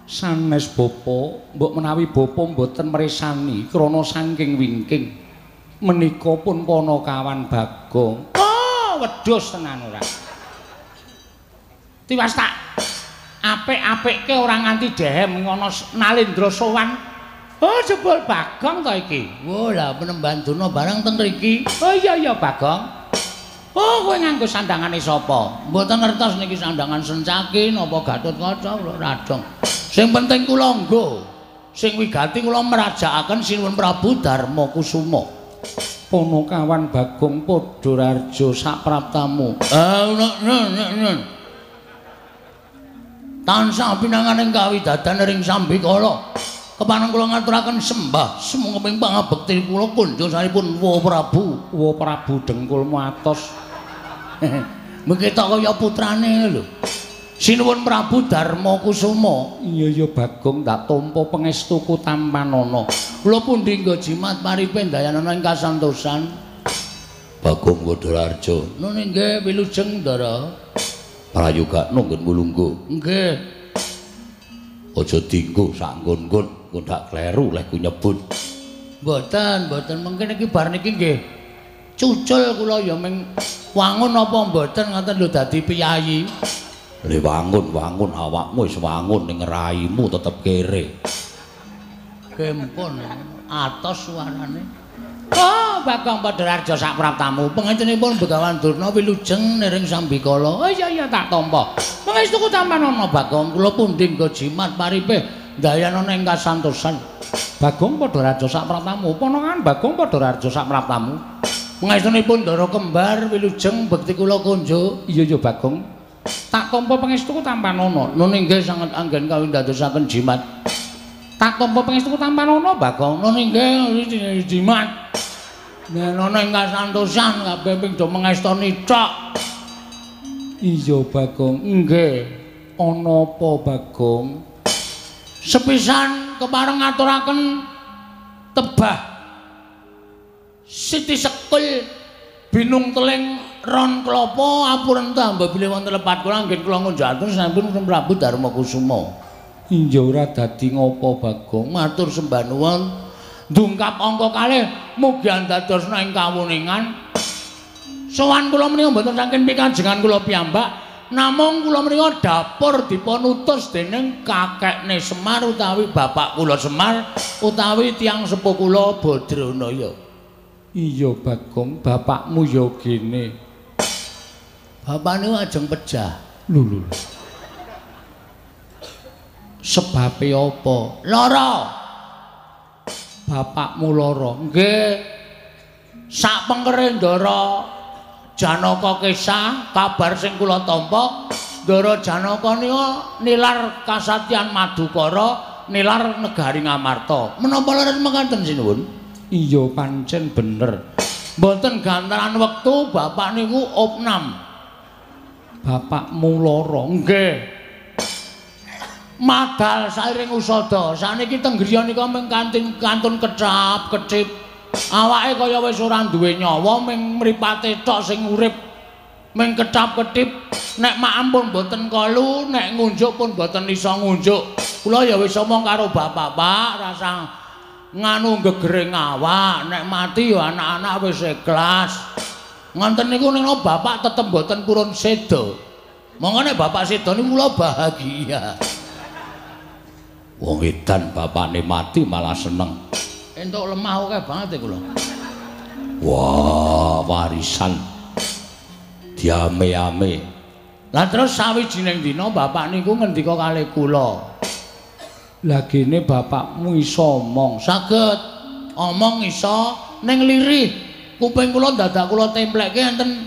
[SPEAKER 3] Sanes bapa, mbok menawi bapa mboten mresani krana saking wingking. Menika pun panakawan Bagong.
[SPEAKER 2] Oh, wedhus tenan ora. Tiwas tak apik-apikke ora nganti dehem ngono Nalendra sowan. Oh, jebul Bagong to iki.
[SPEAKER 1] Wo lah penemban durna barang teng mriki.
[SPEAKER 2] Oh iya iya Bagong. Oh, kowe nganggo sandangane sapa?
[SPEAKER 1] Mboten ngertos niki sandangan Sencaki napa Gatotkaca kula radong. Sing penting kula nggo. Sing wigati kula mrajakaken Sinuwun Prabu Darma Kusuma.
[SPEAKER 3] Panakawan Bagong Padhararja sapraptamu.
[SPEAKER 1] Tansah pinanganing kawidadan ring sambikala. Kepareng kula ngaturaken sembah sumangga pangabekti kula kunjunganipun Wa Prabu.
[SPEAKER 3] Wa Prabu dengkulmu atos.
[SPEAKER 1] Mengke tok kaya putrane lho. Sinuwun Prabu Darma Kusuma.
[SPEAKER 3] Iya iya Bagong, tak tampa pangestuku tampanana.
[SPEAKER 1] Kula pundi nggo jimat paripe ndayanana ing kasantosan. Bagong Padhararja. Nun nggih wilujeng Ndara. Prayogakno nggon mulungguh. Nggih. Aja dinggo sak nggon-nggon, engko ndak kleru leh ku nyebut. Mboten, mboten mungkin iki bar niki nggih. Cucul kula ya ming wangun apa mboten ngoten lho dadi piyayi. Le wangun-wangun awakmu wis wangun ning raimu tetep kere. Gempon atos suarane.
[SPEAKER 2] Oh, Bagong Padhararja sak praptamu.
[SPEAKER 1] Pangestenipun Begawan Durna wilujeng niring sambikala.
[SPEAKER 2] Oh iya iya tak tampa. Pangestuku tampanana
[SPEAKER 1] Bagong, kula pundi nggo jimat paripe ndayanana ing kasantosan.
[SPEAKER 3] Bagong Padhararja sak praptamu. Panangan Bagong Padhararja sak praptamu.
[SPEAKER 1] Pangestunipun Ndara kembar wilujeng bekti kula kunjuk.
[SPEAKER 3] Iya iya Bagong. Tak tampa pangestuku tampanana.
[SPEAKER 1] Nun inggih sanget anggen kawindadosaken jimat.
[SPEAKER 2] Tak tampa pangestuku tampanana Bagong.
[SPEAKER 1] Nun inggih jimat. Nenono ing kasantosan kabeh ping do mengestoni tok.
[SPEAKER 3] Iya Bagong.
[SPEAKER 1] Nggih.
[SPEAKER 3] Ana apa Bagong?
[SPEAKER 1] Sepisan kepareng ngaturaken tebah Siti Sekul binung teling ron klopo apurenta mbok bilih wonten lepat kula anggen kula ngunjukaken sampun Prabu Darma Kusuma. Iya ora dadi ngopo Bagong, matur sembah nuwun. Ndungkap angka kalih mugi andadosna ing kawuningan. Sowan kula menika mboten saking pikajengan kula piyambak, namung kula menika dapur dipun utus dening kakekne Semar utawi bapak kula Semar utawi tiyang sepuh kula Badranaya.
[SPEAKER 3] Iya Bagong, bapakmu ya gene.
[SPEAKER 1] Bapak niku ajeng pejah.
[SPEAKER 3] Lho lho. Sebabe apa?
[SPEAKER 1] Lara.
[SPEAKER 3] Bapakmu lara.
[SPEAKER 1] Nggih. Sak pengkere Ndara Janaka kesah, kabar sing kula tampa, Ndara Janaka nika nilar kasatyan Madukara, nilar negari Ngamarta. Menapa leres mekaten sinuwun?
[SPEAKER 3] Iya pancen bener.
[SPEAKER 1] Mboten gantaran wektu bapak niku opnam.
[SPEAKER 3] Bapakmu lara.
[SPEAKER 1] Nggih. Madal sairing usada. Saniki teng griya nika mung kantun kecap kecip. Awake kaya wis ora duwe nyawa, mung mripate tok sing urip. Mung kecap-ketip. Nek maem pun mboten kolu, nek ngunjuk pun mboten iso ngunjuk. Kula ya wis omong karo bapak, Pak, rasa nganu gegere awak, nek mati ya anak-anak wis ikhlas. Ngonten niku nek bapak tetep mboten purun seda. Monggo nek bapak seda niku kula bahagia.
[SPEAKER 3] Wong edan bapakne mati malah seneng.
[SPEAKER 1] Entuk lemah akeh banget kula.
[SPEAKER 3] Wah, warisan diame-ame.
[SPEAKER 1] Lah terus sawijining dina bapak niku ngendika kalih kula.
[SPEAKER 3] Lah gene bapakmu iso omong.
[SPEAKER 1] Saged omong iso ning lirih. Kuping kula dadak kula templekke enten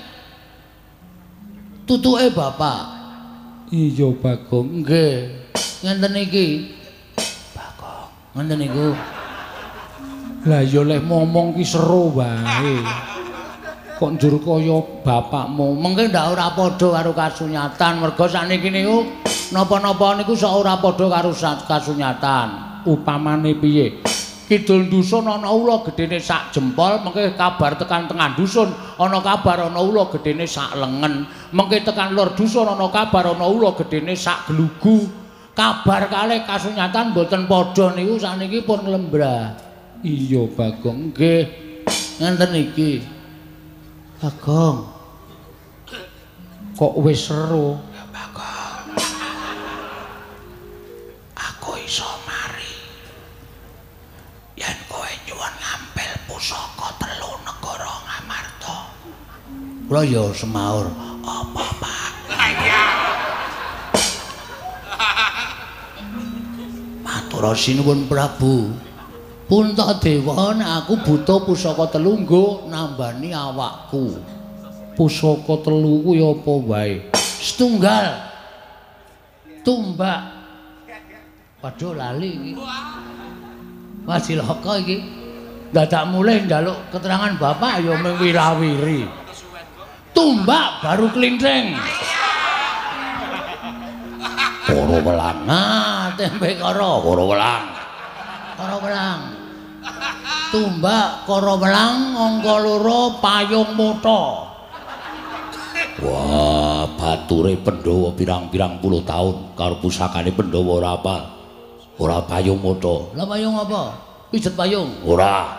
[SPEAKER 1] tutuke bapak.
[SPEAKER 3] Iya Bagong.
[SPEAKER 1] Nggih. Ngenten iki. Bagong, ngenten niku.
[SPEAKER 3] Lah ya leh momong ki seru wae. Kok njur kaya bapakmu.
[SPEAKER 1] Mengke ndak ora padha karo kasunyatan, merga sakniki niku napa-napa niku sok ora padha karo kasunyatan.
[SPEAKER 3] Upamane piye?
[SPEAKER 1] Kidul dusun ana ula gedene sak jempol, mengke kabar tekan tengah dusun ana kabar ana ula gedene sak lengen, mengke tekan lor dusun ana kabar ana ula gedene sak glugu. Kabar kalih kasunyatan mboten padha niku sakniki pun lembrah.
[SPEAKER 3] Iya Bagong.
[SPEAKER 1] Nggih. Ngenten iki. Bagong.
[SPEAKER 3] Kok wis seru?
[SPEAKER 1] Ya Bagong. Aku iso mari. Yen kowe nyuwun ngampil pusaka telu negara Ngamarta. Kula ya semaur. Apa, Pak? Matur sinuwun Prabu. Puntadewa nek aku butuh pusaka telu nggo nambani awakku.
[SPEAKER 3] Pusaka telu kuwi apa wae?
[SPEAKER 1] Setunggal. Tumbak. Waduh lali iki. Wah cilaka iki. Dadak mulih njaluk keterangan bapak ya mung wirawiri. Tumbak baru klinthing. Koro welang. Nah, tempe koro, koro welang. Koro welang. Tumbak koro welang angka loro payung mata.
[SPEAKER 3] Wah, bature Pandhawa pirang-pirang puluh tahun karo pusakane Pandhawa ora apal. Ora payung mata.
[SPEAKER 1] Lah payung apa? Pijet payung?
[SPEAKER 3] Ora.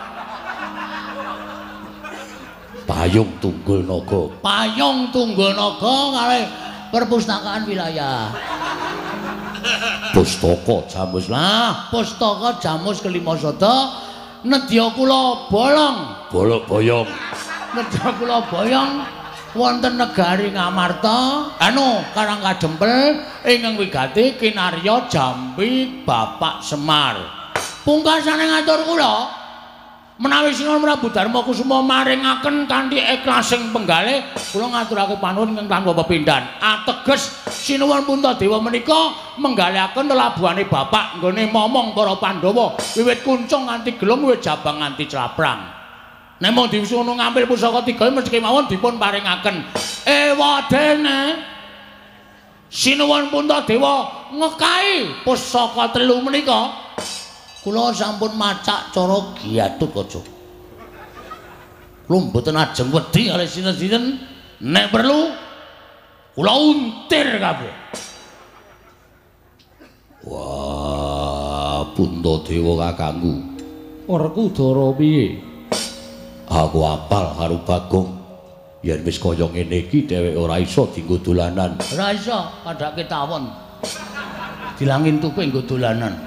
[SPEAKER 3] Payung Tunggul Naga.
[SPEAKER 1] Payung Tunggul Naga kalih perpustakaan wilayah.
[SPEAKER 3] Pustaka Jamus.
[SPEAKER 1] Lah, pustaka Jamus kelima sada nedya kula bolong.
[SPEAKER 3] Bolok boyong.
[SPEAKER 1] Nedya kula boyong wonten negari Ngamarta, anu Karang Kadempel ingkang wigati kinarya jampi Bapak Semar. Pungkasane ngatur kula menawi Sinuwun Prabu Darma Kusuma maringaken kanthi ikhlasing penggalih kula ngaturake panuwun ingkang tanpa pepindhan. Ateges Sinuwun Puntadewa menika menggalihaken lelabuhane bapak nggone momong para Pandhawa wiwit kuncung nganti gelung wiwit jabang nganti claprang. Nek mung diwisuno ngampil pusaka tiga mesti kemawon dipun paringaken. Ewadene Sinuwun Puntadewa ngekahi pusaka telu menika. Kula sampun macak cara Gatotkaca. Kula mboten ajeng wedi kalih sinten-sinten, nek perlu kula untir kabeh. Wah, Puntadewa kakangku.
[SPEAKER 3] Werkudara piye?
[SPEAKER 1] Aku apal karo Bagong. Yen wis kaya ngene iki dheweke ora iso dienggo dolanan. Ora iso, padhake tawon. Dilangin tuku nggo dolanan.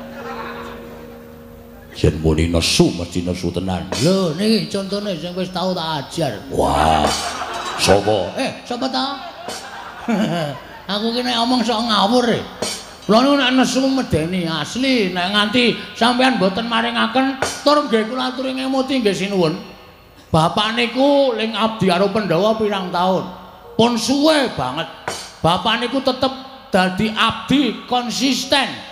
[SPEAKER 1] Yen muni nesu mesti nesu tenan. Lho niki contone sing wis tau tak ajar. Wah. Sapa? Sapa ta? Aku ki nek omong sok ngawur e. Kula niku nek nesu medeni asli, nek nganti sampean mboten maringaken tur nggih kula aturi ngemuti nggih sinuwun. Bapak niku ling abdi karo Pandhawa pirang taun. Pun suwe banget. Bapak niku tetep dadi abdi konsisten.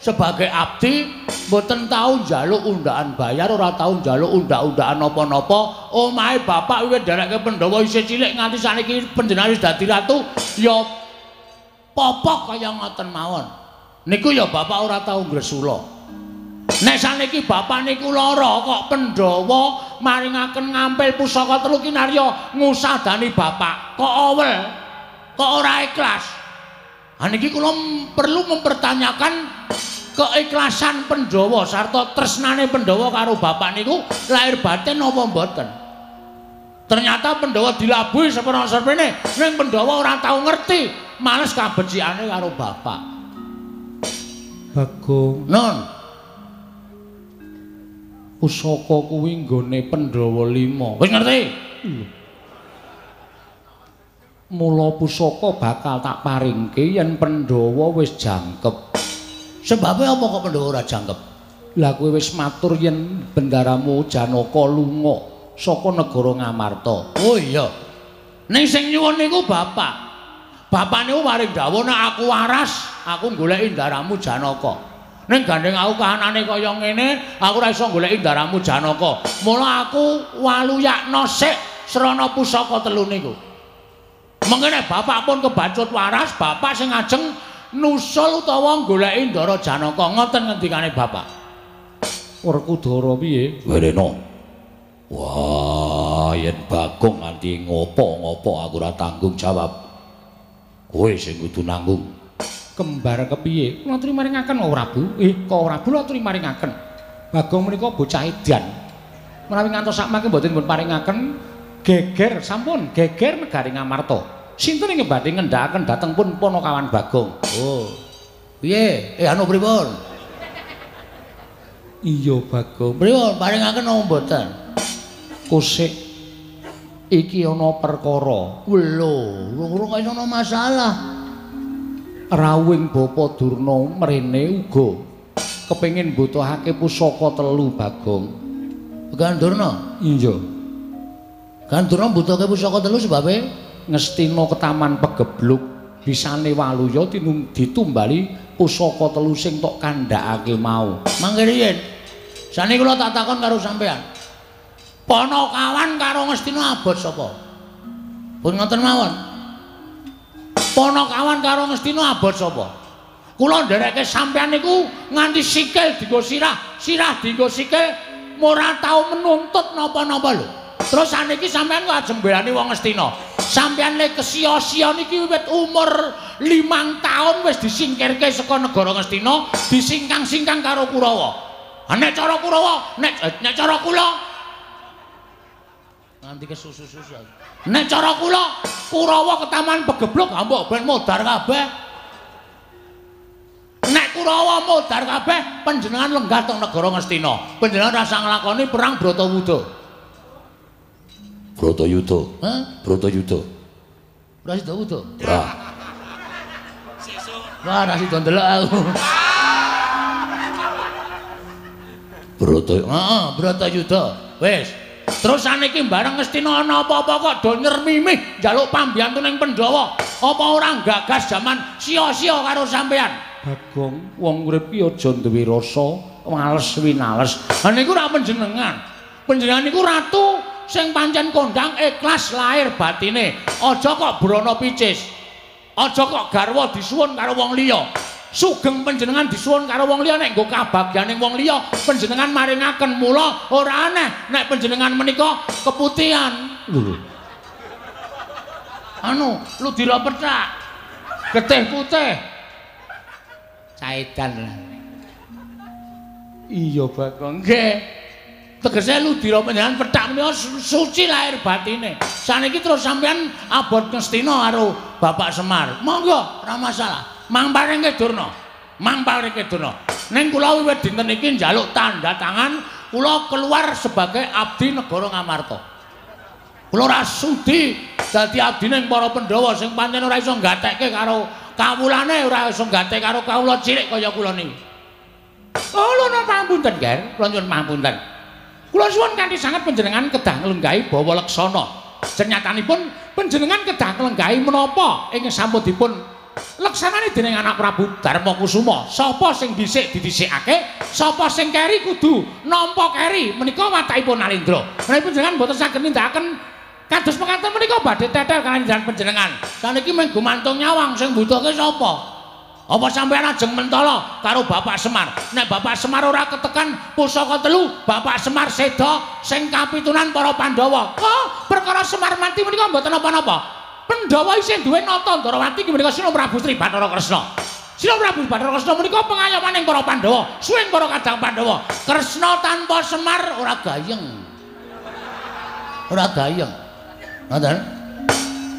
[SPEAKER 1] Sebagai abdi mboten tau njaluk undaan bayar, ora tau njaluk undak-undakan napa-napa. Omahe bapak wiwit nderekke Pandhawa isih cilik nganti saniki panjenengan wis dadi ratu ya popok kaya ngoten mawon. Niku ya bapak ora tau ngresula. Nek saniki bapak niku lara kok Pandhawa maringaken ngampil pusaka telu kinarya ngusadani bapak. Kok awel? Kok ora ikhlas? Ha niki kula perlu mempertanyakan keikhlasan Pandhawa sarta tresnane Pandhawa karo bapak niku lahir batin napa mboten. Ternyata Pandhawa dilabuhi seprana-seprene, ning Pandhawa ora tau ngerti, males kabecikane karo bapak.
[SPEAKER 3] Bagong.
[SPEAKER 1] Non.
[SPEAKER 3] Pusaka kuwi nggone Pandhawa 5.
[SPEAKER 1] Wis ngerti?
[SPEAKER 3] Mula pusaka bakal tak paringke yen Pandhawa wis jangkep.
[SPEAKER 1] Sebabe apa kok Pandhawa ora jangkep?
[SPEAKER 3] Lah kowe wis matur yen bendaramu Janaka lunga saka negara Ngamarta.
[SPEAKER 1] Oh iya. Ning sing nyuwun niku bapak. Bapak niku paring dawuh nek aku waras, aku goleki ndaramu Janaka. Ning gandeng aku kahanane kaya ngene, aku ora iso goleki ndaramu Janaka. Mula aku waluyakna sik srana pusaka telu niku. Mengkene bapak pun kebacut waras, bapak sing ajeng nusul utawa goleki Ndara Janaka. Ngoten ngendikane bapak.
[SPEAKER 3] Werkudara piye?
[SPEAKER 1] Werena. Wah, yen Bagong nganti ngopo-ngopo aku ora tanggung jawab. Kowe sing kudu nanggung.
[SPEAKER 3] Kembar kepiye? Kula aturi maringaken Prabu. Kok Prabu kula aturi maringaken. Bagong menika bocah edan. Menawi ngantos sakmangke mboten dipun paringaken geger sampun geger negari Ngamarta. Sinten ingkang badhe ngendhakaken dhateng pun Panakawan Bagong?
[SPEAKER 1] Oh. Piye? Anu pripun?
[SPEAKER 3] Iya Bagong.
[SPEAKER 1] Pripun paringaken napa mboten?
[SPEAKER 3] Kusik iki ana perkara.
[SPEAKER 1] Lho, urung kaya ana masalah.
[SPEAKER 3] Rawuhing Bapa Durna mrene uga kepengin mbutuhake pusaka telu Bagong.
[SPEAKER 1] Began Durna?
[SPEAKER 3] Iya.
[SPEAKER 1] Kan Durna mbutuhake pusaka telu sebabe
[SPEAKER 3] Ngastina ketaman pegebluk bisane waluya ditumbali pusaka telu sing tok kandhakake mau.
[SPEAKER 1] Mangke riyin. Saniki kula tak takon karo sampean. Panakawan karo Ngastina abot sapa? Pun ngoten mawon. Panakawan karo Ngastina abot sapa? Kula nderekke sampean niku nganti sikil dienggo sirah, sirah dienggo sikil, ora tau menuntut napa-napa lho. Terus saniki sampean kok ajeng mbelani wong Ngastina. Sampean le kesia-sia niki wiwit umur 5 tahun wis disingkirke saka negara Ngastina, disingkang-singkang karo Kurawa. Ha nek cara Kurawa, nek cara kula nganti kesusu-susu. Nek cara kula, Kurawa ketaman pegebluk mbok ben modar kabeh. Nek Kurawa modar kabeh, panjenengan lenggah teng negara Ngastina. Panjenengan rasa nglakoni perang Bratawuda.
[SPEAKER 2] Bratayuda.
[SPEAKER 1] Hah?
[SPEAKER 2] Bratayuda.
[SPEAKER 1] Ora sida wuda.
[SPEAKER 2] Ora.
[SPEAKER 1] Wah, ora sida ndelok aku.
[SPEAKER 2] Brata.
[SPEAKER 1] Heeh, Bratayuda. Wis. Terus saniki bareng Ngastina ana apa-apa kok do nyermimih njaluk pambiyantu ning Pandhawa. Apa ora gagas jaman sia-sia karo sampean?
[SPEAKER 3] Bagong, wong urip ki aja duwe rasa males winales.
[SPEAKER 1] Ha niku ora panjenengan. Panjenengan niku ratu sing pancen kondang ikhlas lahir batine. Aja kok brana picis. Aja kok garwa disuwun karo wong liya.
[SPEAKER 2] Sugeng panjenengan disuwun karo wong liya nek nggo kabagyaning wong liya panjenengan maringaken mula ora aneh nek panjenengan menika keputihan. Lho. Anu, ludira pethak. Getih putih. Caedan. Iya, Bagong. Nggih. Tegese ludira panjenengan pethak menika suci lahir batine. Saniki terus sampean abot Ngastina karo Bapak Semar. Monggo, ora masalah. Mang paringke Durna. Mang paringke Durna. Ning kula wiwit dinten iki njaluk tanda tangan kula keluar sebagai abdi negara Ngamarta. Kula ora sudi dadi abdine para Pandhawa sing pancen ora iso nggatekke karo kawulane, ora iso nggatekke karo kawula cilik kaya kula niki. Oh, lho pangapunten, Ger. Kula nyuwun pangapunten. Kula suwun kanthi sanget panjenengan kedah nglenggahi bawa leksana. Senyatanipun panjenengan kedah nglenggahi menapa ing sampun dipun leksanane dening anak Prabu Darma Kusuma. Sapa sing dhisik didhisikake, sapa sing keri kudu nampa keri. Menika watakipun Nalendra. Menawi panjenengan mboten saged nindakaken kados mekaten menika badhe tetel kaliyan panjenengan. Saniki mung gumantung nyawang sing mbutuhke sapa? Apa sampeyan ajeng mentala karo Bapak Semar? Nek Bapak Semar ora ketekan pusaka telu, Bapak Semar seda sing kapitunan para Pandhawa. Oh, perkara Semar mati menika mboten napa-napa. Pandhawa isih duwe nata Ndrawati iki menika Sina Prabu Sri Bathara Kresna. Sina Prabu Bathara Kresna menika pengayomaning para Pandhawa, suwing para kadang Pandhawa. Kresna tanpa Semar ora gayeng. Ora gayeng. Ngoten.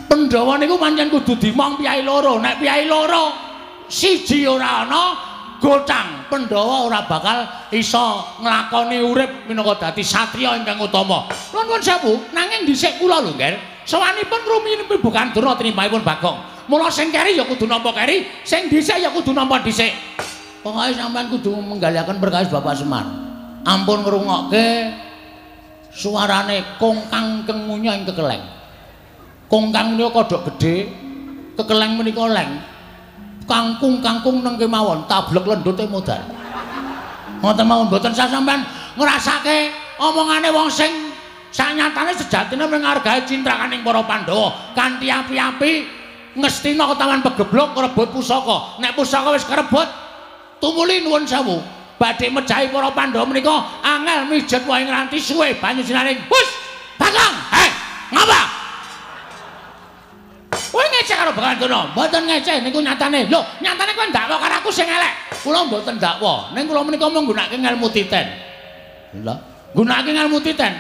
[SPEAKER 2] Pandhawa niku pancen kudu dimong piyai loro. Nek piyai loro siji ora ana gotang, Pandhawa ora bakal iso nglakoni urip minangka dadi satriya ingkang utama. Nuwun sewu, nanging dhisik kula lho, Nger. Sawanipun rumiyin pimbukan Durna tinimbangipun Bagong. Mula sing keri ya kudu nampa keri, sing dhisik ya kudu nampa dhisik.
[SPEAKER 1] Pokoke sampean kudu menggaliaken perkawis Bapak Semar. Ampun ngrungokke suarane kongkang kengunya ing kekeleng. Kongkang menika kodhok gedhe, kekeleng menika leng. Kangkung-kangkung neng kemawon, tablek lendute modal. Ngoten mawon mboten sah sampean ngrasake omongane wong sing sanyatane sejatine menghargai cintrakaning para Pandhawa kanthi api-api Ngastina ketawan pegeblok ngrebut pusaka. Nek pusaka wis kerebut tumuli nuwun sewu badhe mejahi para Pandhawa menika angel mijet wae ngranti suwe banyu sinaring. Hus, Bagong, heh, ngapa? Kowe ngecek karo Begawan Durna? Mboten ngecek niku nyatane. Lho, nyatane kowe ndakwa karo aku sing elek. Kula mboten ndakwa. Ning kula menika mung nggunakake ngelmu titen. Lha, nggunakake ngelmu titen.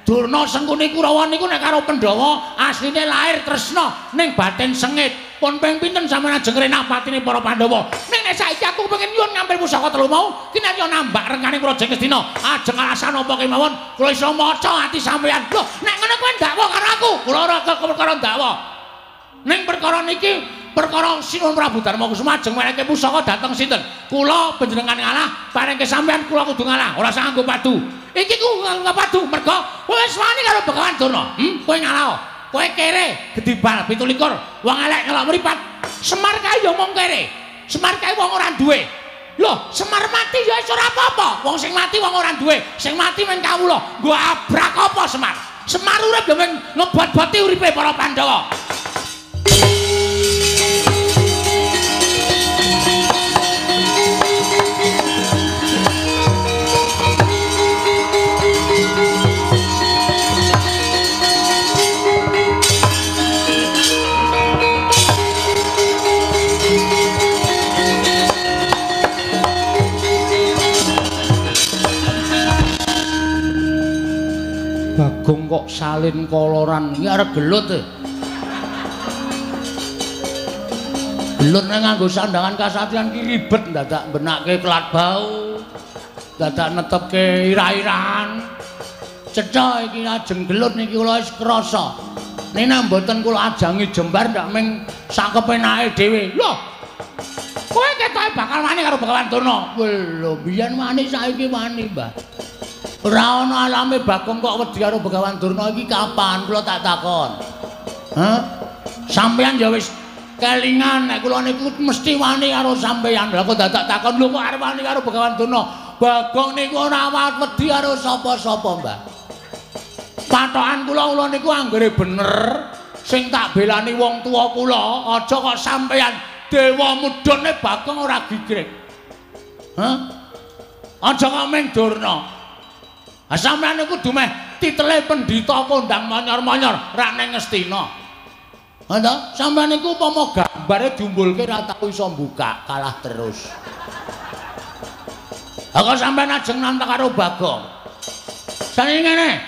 [SPEAKER 1] Durna Sengkuni Kurawa niku nek karo Pandhawa asline lahir tresna ning batin sengit. Pun ping pinten sampeyan ajeng ngrenah patine para Pandhawa. Ning nek saiki aku pengen nyuwun ngampil pusaka telu mau, ki nek yo nambak rengkane Praja Ngastina. Ajeng alasan apa kemawon kula iso maca ati sampeyan. Lho, nek ngono kowe ndakwa karo aku. Kula ora perkara ndakwa. Ning perkara niki perkara Sinuwun Prabu Darma Kusuma ajeng menehi pusaka dhateng sinten? Kula panjenengan ngalah, parengke sampeyan kula kudu ngalah, ora usah nganggo padu. Iki ku nganggo padu mergo wis wani karo Begawan Durna. Kowe ngalah. Kowe kere gedibal 27, wong elek ngelok mripat. Semar kae ya mung kere. Semar kae wong ora duwe. Lho, Semar mati ya wis ora apa-apa. Wong sing mati wong ora duwe, sing mati men kawula. Nggo abrak apa Semar? Semar urip ya men ngebot-boti uripe para Pandhawa.
[SPEAKER 2] Bagong kok salin koloran
[SPEAKER 1] iki arep gelut e. Gelut nek nganggo sandangan kasatriyan ki ribet dadak mbenakke kelat bau, dadak netepke ira-irahan. Cetha iki ajeng gelut niki kula wis krasa. Nek mboten kula ajangi jembar ndak ming sakepenake dhewe.
[SPEAKER 2] Lho. Kowe ketoke bakal wani karo Begawan Durna.
[SPEAKER 1] Lho, biyen wani saiki wani, Mbah. Ora ana alame Bagong kok wedi karo Begawan Durna iki kapan kula tak takon. Hah? Sampeyan ya wis kelingan nek kula niku mesti wani karo sampeyan. Lah kok dadak takon lho kok arep wani karo Begawan Durna. Bagong niku ora wedi karo sapa-sapa, Mbah.
[SPEAKER 2] Patokan kula kula niku anggere bener sing tak belani wong tuwa kula, aja kok sampeyan
[SPEAKER 1] Dewa mudhune Bagong ora gigrik. Hah? Aja kok ming Durna. Ha sampeyan niku dumeh titele pendhita kondang monyor-monyor rak ning Ngastina. Ha ta? Sampeyan niku upama gambare diumbulke ora tau iso mbuka, kalah terus. Ha kok sampeyan ajeng nantang karo Bagong. Saniki ngene.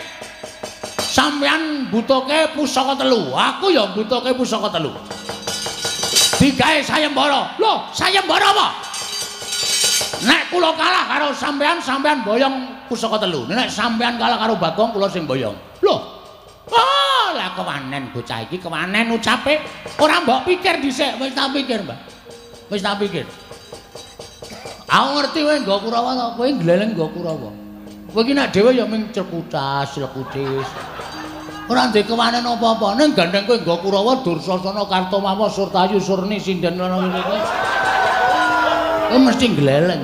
[SPEAKER 1] Sampeyan mbutuhke pusaka telu, aku ya mbutuhke pusaka telu. Digawe sayembara. Lho, sayembara apa? Nek kula kalah karo sampeyan, sampeyan boyong pusaka telu. Nek sampeyan kalah karo Bagong, kula sing boyong. Lho. Oh, lah kewanen bocah iki, kewanen ucape. Ora mbok pikir dhisik, wis tak pikir, Mbah. Wis tak pikir. Aku ngerti kowe nggo Kurawa to, kowe gleleng nggo Kurawa. Kowe iki nek dhewe ya ming cekutas, clekutis. Ora ndek kewanen apa-apa. Ning gandeng kowe nggo Kurawa, Dursasana, Kartomawa, Surtayu, Surni, Sinden ngono kuwi. Kowe mesti gleleng.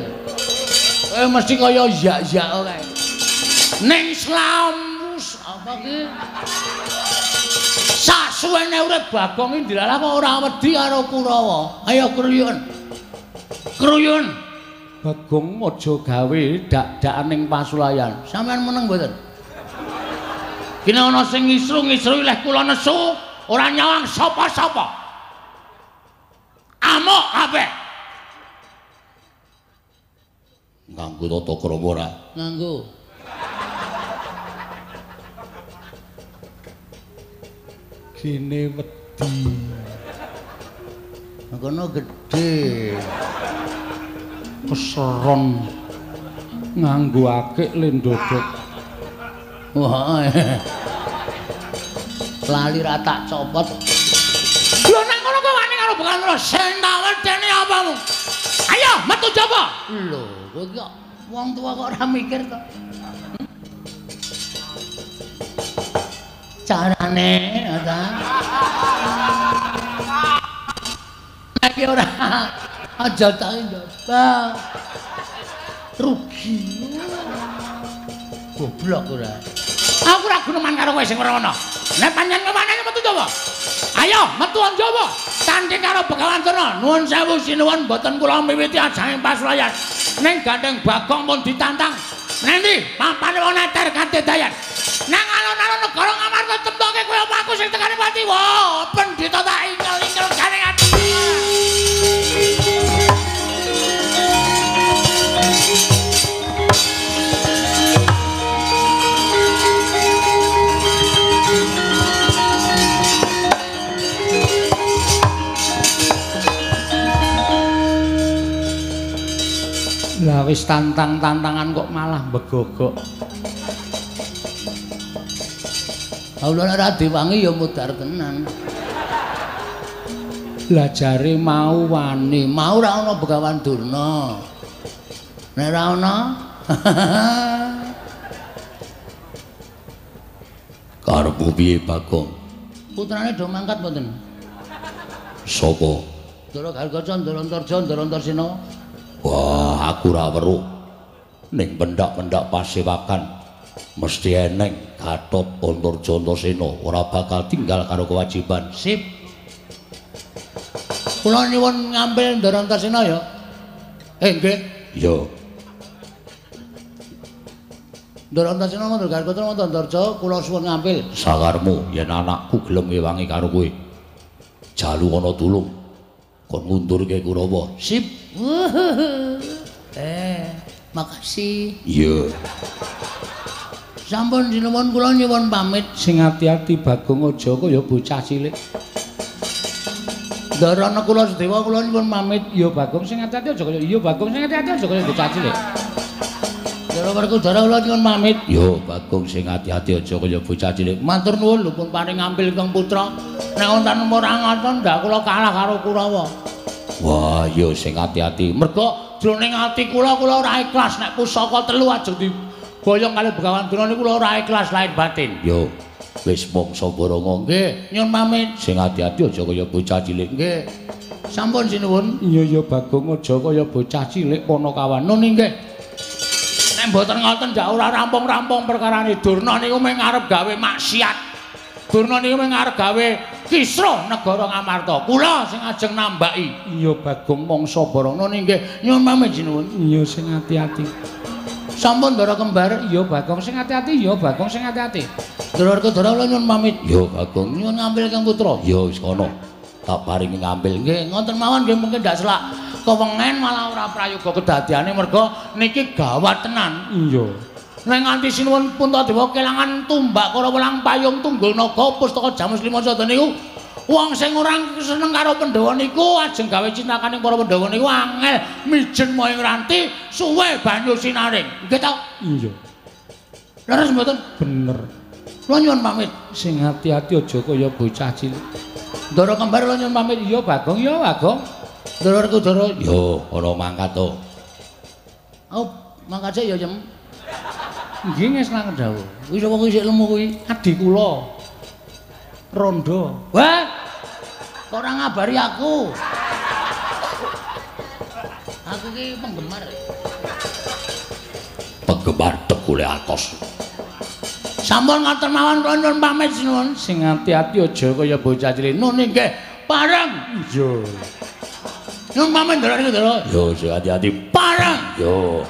[SPEAKER 1] Kowe mesti kaya yak-yak kae. Ning slamus apa ki? Sasuwene urip Bagong iki ndilalah kok ora wedi karo Kurawa. Ayo kruyun. Kruyun. Bagong aja gawe dak-dakan ning pasulayan. Sampeyan meneng mboten? Kene ana sing ngisru-ngisru leh kula nesu, ora nyawang sapa-sapa. Amuk kabeh.
[SPEAKER 3] Nganggo tata krama ora?
[SPEAKER 1] Nganggo.
[SPEAKER 3] Gene wedi.
[SPEAKER 1] Kono gedhe.
[SPEAKER 3] Keseron nganggo akik le ndodok.
[SPEAKER 1] Wah. Lali ra tak copot. Lho nang kono kok wani karo Begawan Durna, sing tak wedeni apamu? Ayo metu jaba. Lho, kowe kok wong tua kok ora mikir to? Carane ta. Nek ora aja tak njaba. Rugi. Goblok ora. Aku ora guneman karo kowe sing ora ana. Nek pancen kewanane metu jaba. Ayo metu njaba. Tanding karo Begawan Durna. Nuwun sewu sinuwun mboten kula miwiti ajang pasulayan. Ning gandeng Bagong pun ditantang. Nendi papane wong neter kadedayan. Nang alun-alun negara Ngamarta temtoke kowe apa aku sing tekane pati. Wah, pendhita tak ingel-ingel gandeng ati.
[SPEAKER 3] Lah wis tantang-tantangan kok malah begogok.
[SPEAKER 1] Kula ora diwangi ya mudhar tenan.
[SPEAKER 3] Lah jare mau wani,
[SPEAKER 1] mau ora ana Begawan Durna. Nek ora ana
[SPEAKER 3] karepmu piye Bagong?
[SPEAKER 1] Putrane do mangkat mboten?
[SPEAKER 3] Sapa?
[SPEAKER 1] Ndara Gargaca, Ndara Antarja, Ndara Antarsena.
[SPEAKER 3] Wah, aku ora weruh. Ning pendak-pendak pasewakan mesti eneng Gatot Antarja Antasena ora bakal tinggal karo kewajiban.
[SPEAKER 1] Sip. Kula nyuwun ngambil Ndara Antasena ya. Nggih.
[SPEAKER 3] Ya.
[SPEAKER 1] Ndara Antasena Ndara Gargaca Ndara Antarja kula suwun ngambil.
[SPEAKER 3] Sakarmu yen anakku gelem ngewangi karo kowe. Jalu ana tulung. Kon ngundurke Kurawa.
[SPEAKER 1] Sip. Makasih.
[SPEAKER 3] Iya.
[SPEAKER 1] Sampun sinuwun kula nyuwun pamit.
[SPEAKER 3] Sing ati-ati Bagong aja kaya bocah cilik.
[SPEAKER 1] Ndara Nakula Sadewa kula nyuwun pamit.
[SPEAKER 3] Iya Bagong sing ati-ati aja kaya iya Bagong sing ati-ati aja kaya bocah cilik.
[SPEAKER 1] Ndara Werkudara kula nyuwun pamit.
[SPEAKER 3] Iya Bagong sing ati-ati aja kaya bocah cilik.
[SPEAKER 1] Matur nuwun lho pun paring ngambil ingkang putra. Nek wonten ora ngoten ndak kula kalah karo Kurawa.
[SPEAKER 3] Wah, iya sing ati-ati.
[SPEAKER 1] Mergo jroning ati kula kula ora ikhlas nek pusaka telu aja diboyong kali Begawan Durna niku kula ora ikhlas lahir batin.
[SPEAKER 3] Yo, wis mangsa borongo.
[SPEAKER 1] Nggih, nyuwun pamit.
[SPEAKER 3] Sing ati-ati aja kaya bocah cilik.
[SPEAKER 1] Nggih. Sampun sinuwun.
[SPEAKER 3] Iya ya Bagong aja kaya bocah cilik Panakawan.
[SPEAKER 1] Nun nggih. Nek mboten ngoten ndak ora rampung-rampung perkarane Durna niku mung arep gawe maksiat. Durna niku mung arep gawe kisruh negara Ngamarta. Kula sing ajeng nambaki.
[SPEAKER 3] Iya Bagong mangsa
[SPEAKER 1] barana nggih. Nyuwun pamit sinuwun.
[SPEAKER 3] Iya sing ati-ati.
[SPEAKER 1] Sampun Ndara Kembar.
[SPEAKER 3] Iya Bagong sing ati-ati. Iya Bagong sing ati-ati.
[SPEAKER 1] Ndara Werkudara kula nyuwun pamit.
[SPEAKER 2] Iya Bagong
[SPEAKER 1] nyuwun ngambil Kang Putra.
[SPEAKER 2] Iya wis kono. Tak paringi ngambil.
[SPEAKER 1] Nggih ngoten mawon nggih mungkin ndak selak kewengen malah ora prayoga kedadiane merga niki gawat tenan.
[SPEAKER 3] Iya.
[SPEAKER 1] Nek nganti sinuwun Puntadewa kelangan tumbak Kurawa lan payung tunggul naga pustaka Jamus Lima Sada niku wong sing ora seneng karo Pandhawa niku ajeng gawe cintakane para Pandhawa niku angel mijen moyong ranti suwe banyu sinaring. Nggih ta?
[SPEAKER 3] Iya.
[SPEAKER 1] Leres mboten?
[SPEAKER 3] Bener.
[SPEAKER 1] Kula nyuwun pamit.
[SPEAKER 3] Sing ati-ati aja kaya bocah cilik.
[SPEAKER 1] Ndara Kembar kula nyuwun pamit.
[SPEAKER 3] Iya Bagong, iya Bagong.
[SPEAKER 1] Ndara Werkudara.
[SPEAKER 2] Yo, ora mangkat to.
[SPEAKER 1] Oh, mangkat sik ya, Yem.
[SPEAKER 3] Nggih ngesnaken dawuh.
[SPEAKER 1] Kuwi sapa kuwi sik lemu kuwi?
[SPEAKER 3] Adi kula. Rondo.
[SPEAKER 1] Wah. Kok ora ngabari aku? Aku ki penggemar.
[SPEAKER 2] Penggemar tekule atos.
[SPEAKER 1] Sampun ngoten mawon kula nyuwun pamit sinuwun.
[SPEAKER 3] Sing ati-ati aja kaya bocah cilik.
[SPEAKER 1] Nun nggih, pareng.
[SPEAKER 3] Iya.
[SPEAKER 1] Nyuwun pamit Ndara Werkudara.
[SPEAKER 2] Yo sing ati-ati.
[SPEAKER 1] Pareng.
[SPEAKER 2] Yo.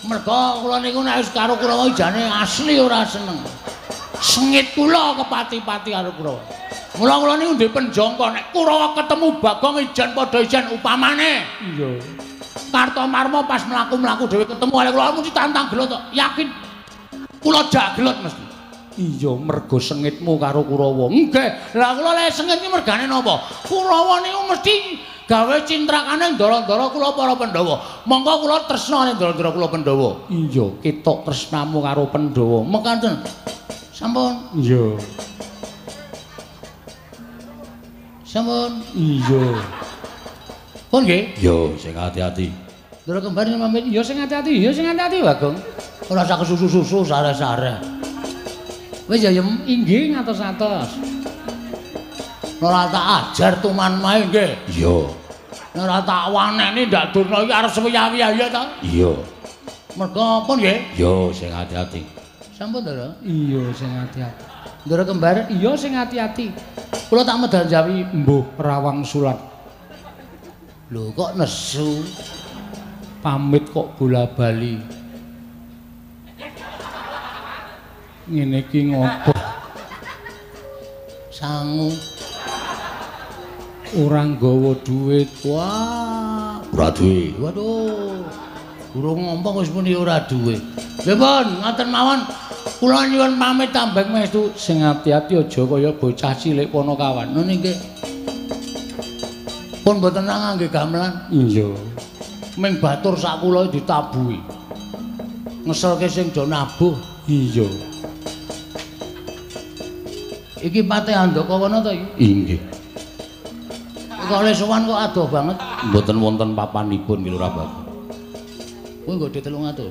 [SPEAKER 1] Merga kula niku nek wis karo Kurawa jane asli ora seneng. Sengit kula kepati-pati karo Kurawa. Mula kula niku ndek penjangka nek Kurawa ketemu Bagong ijen padha ijen upamane.
[SPEAKER 3] Iya.
[SPEAKER 1] Kartomarma pas mlaku-mlaku dhewe ketemu karo kula mesti tantang gelut tok. Yakin. Kula jak gelut mesti.
[SPEAKER 3] Iya, mergo sengitmu karo Kurawa.
[SPEAKER 1] Nggih. Lah kula lek sengit iki mergane napa? Kurawa niku mesti gawe cintrakane ndara-ndara kula para Pandhawa. Monggo kula tresna ning ndara-ndara kula Pandhawa.
[SPEAKER 3] Iya, ketok tresnamu karo Pandhawa.
[SPEAKER 1] Mekaten. Sampun.
[SPEAKER 3] Iya.
[SPEAKER 1] Sampun.
[SPEAKER 3] Iya.
[SPEAKER 1] Pun nggih?
[SPEAKER 2] Yo, sing ati-ati.
[SPEAKER 1] Ndara Kembar pamit.
[SPEAKER 3] Iya sing ati-ati, iya sing ati-ati Bagong.
[SPEAKER 1] Ora usah kesusu-susu sare-sare. Wis ya Yem,
[SPEAKER 3] inggih ngatos-atos.
[SPEAKER 1] Ora tak ajar tuman mae nggih.
[SPEAKER 2] Iya.
[SPEAKER 1] Ora tak waneni ndak Durna iki arep sewiya-wiya ya ta?
[SPEAKER 2] Iya.
[SPEAKER 1] Merga pun nggih?
[SPEAKER 2] Yo sing ati-ati.
[SPEAKER 1] Sampun Ndara?
[SPEAKER 3] Iya sing ati-ati.
[SPEAKER 1] Ndara Kembar?
[SPEAKER 3] Iya sing ati-ati.
[SPEAKER 1] Kula tak medal jawi
[SPEAKER 3] mbuh Rawang Sulat.
[SPEAKER 1] Lho kok nesu?
[SPEAKER 3] Pamit kok bola-bali. Ngene iki ngopo?
[SPEAKER 1] Sangu.
[SPEAKER 3] Ora nggawa duit.
[SPEAKER 1] Wah,
[SPEAKER 2] ora duwe.
[SPEAKER 1] Waduh. Durung ngomong wis muni ora duwe. Lha pun, ngoten mawon. Kula nyuwun pamit tambeng mestu.
[SPEAKER 3] Sing ati-ati aja kaya bocah cilik Panakawan.
[SPEAKER 1] Ngono nggih. Pun mboten ngangge gamelan.
[SPEAKER 3] Iya.
[SPEAKER 1] Ming batur sak kula ditabuhi. Ngeselke sing do nabuh.
[SPEAKER 3] Iya.
[SPEAKER 1] Iki Patih Handakawana to iki?
[SPEAKER 2] Inggih.
[SPEAKER 1] Kok le sowan kok adoh banget.
[SPEAKER 2] Mboten wonten papanipun nggih Lurah Bagong.
[SPEAKER 1] Kuwi nggo 300.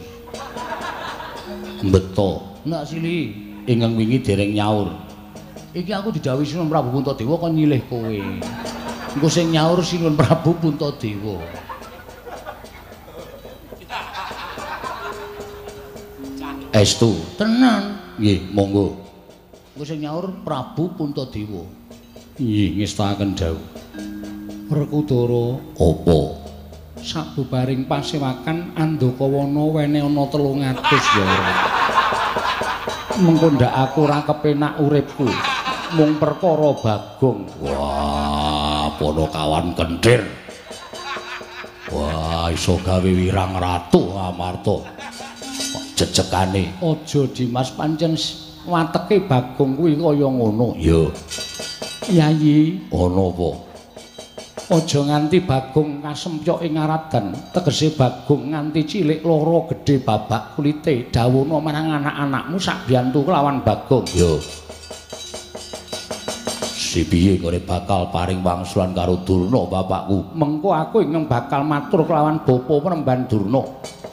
[SPEAKER 2] Beto.
[SPEAKER 1] Nak sili
[SPEAKER 2] ingkang wingi dereng nyaur.
[SPEAKER 1] Iki aku didhawuhi Sinuwun Prabu Puntadewa kon nyilih kowe. Engko sing nyaur Sinuwun Prabu Puntadewa.
[SPEAKER 2] Estu.
[SPEAKER 1] Tenan.
[SPEAKER 2] Nggih, monggo.
[SPEAKER 1] Engko sing nyaur Prabu Puntadewa.
[SPEAKER 3] Nggih, ngestakaken dawuh. Werkudara,
[SPEAKER 2] apa?
[SPEAKER 3] Sabubaring pasewakan Andakawana wene ana 300 ya ora. Mengko ndak aku ora kepenak uripku. Mung perkara Bagong.
[SPEAKER 2] Wah, Panakawan kenthir. Wah, iso gawe wirang ratu Amarta. Jejekane
[SPEAKER 3] aja Dimas, pancen wateke Bagong kuwi kaya ngono.
[SPEAKER 2] Iya.
[SPEAKER 3] Yayi,
[SPEAKER 2] ana apa?
[SPEAKER 3] Aja nganti Bagong kasempyok ing aradan, tegese Bagong nganti cilik lara gedhe babak kulite. Dawuhna marang anak-anakmu sak biyantu kelawan Bagong.
[SPEAKER 2] Yo. Si piye kore bakal paring wangsulan karo Durna bapakku?
[SPEAKER 3] Mengko aku ingkang bakal matur kelawan bapa Premban Durna.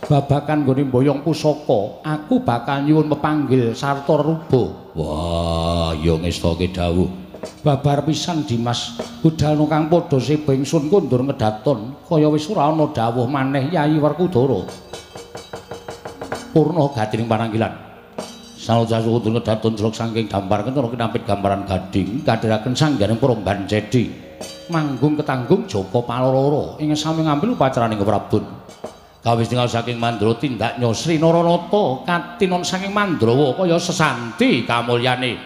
[SPEAKER 3] Babakan nggone mboyong pusaka, aku bakal nyuwun pepanggil sarta ruba.
[SPEAKER 2] Wah, ya ngestake dawuh.
[SPEAKER 3] Babar pisan Dimas, budalno kang padha seba ingsun kondur ngedaton, kaya wis ora ana dawuh maneh Yayi Werkudara.
[SPEAKER 2] Purna gatining pananggilan.
[SPEAKER 1] Sanuja suwun kedaton jelok saking dampar kentara kinampit gambaran gading kadhiraken sangganing Promban Cedi. Manggung ketanggung Joko Paloro ing sami ngambil upacaraning Prabun. Kawis tinggal saking Mandra tindak Nyosri Naranata katinon saking Mandrawa kaya sesanti kamulyane.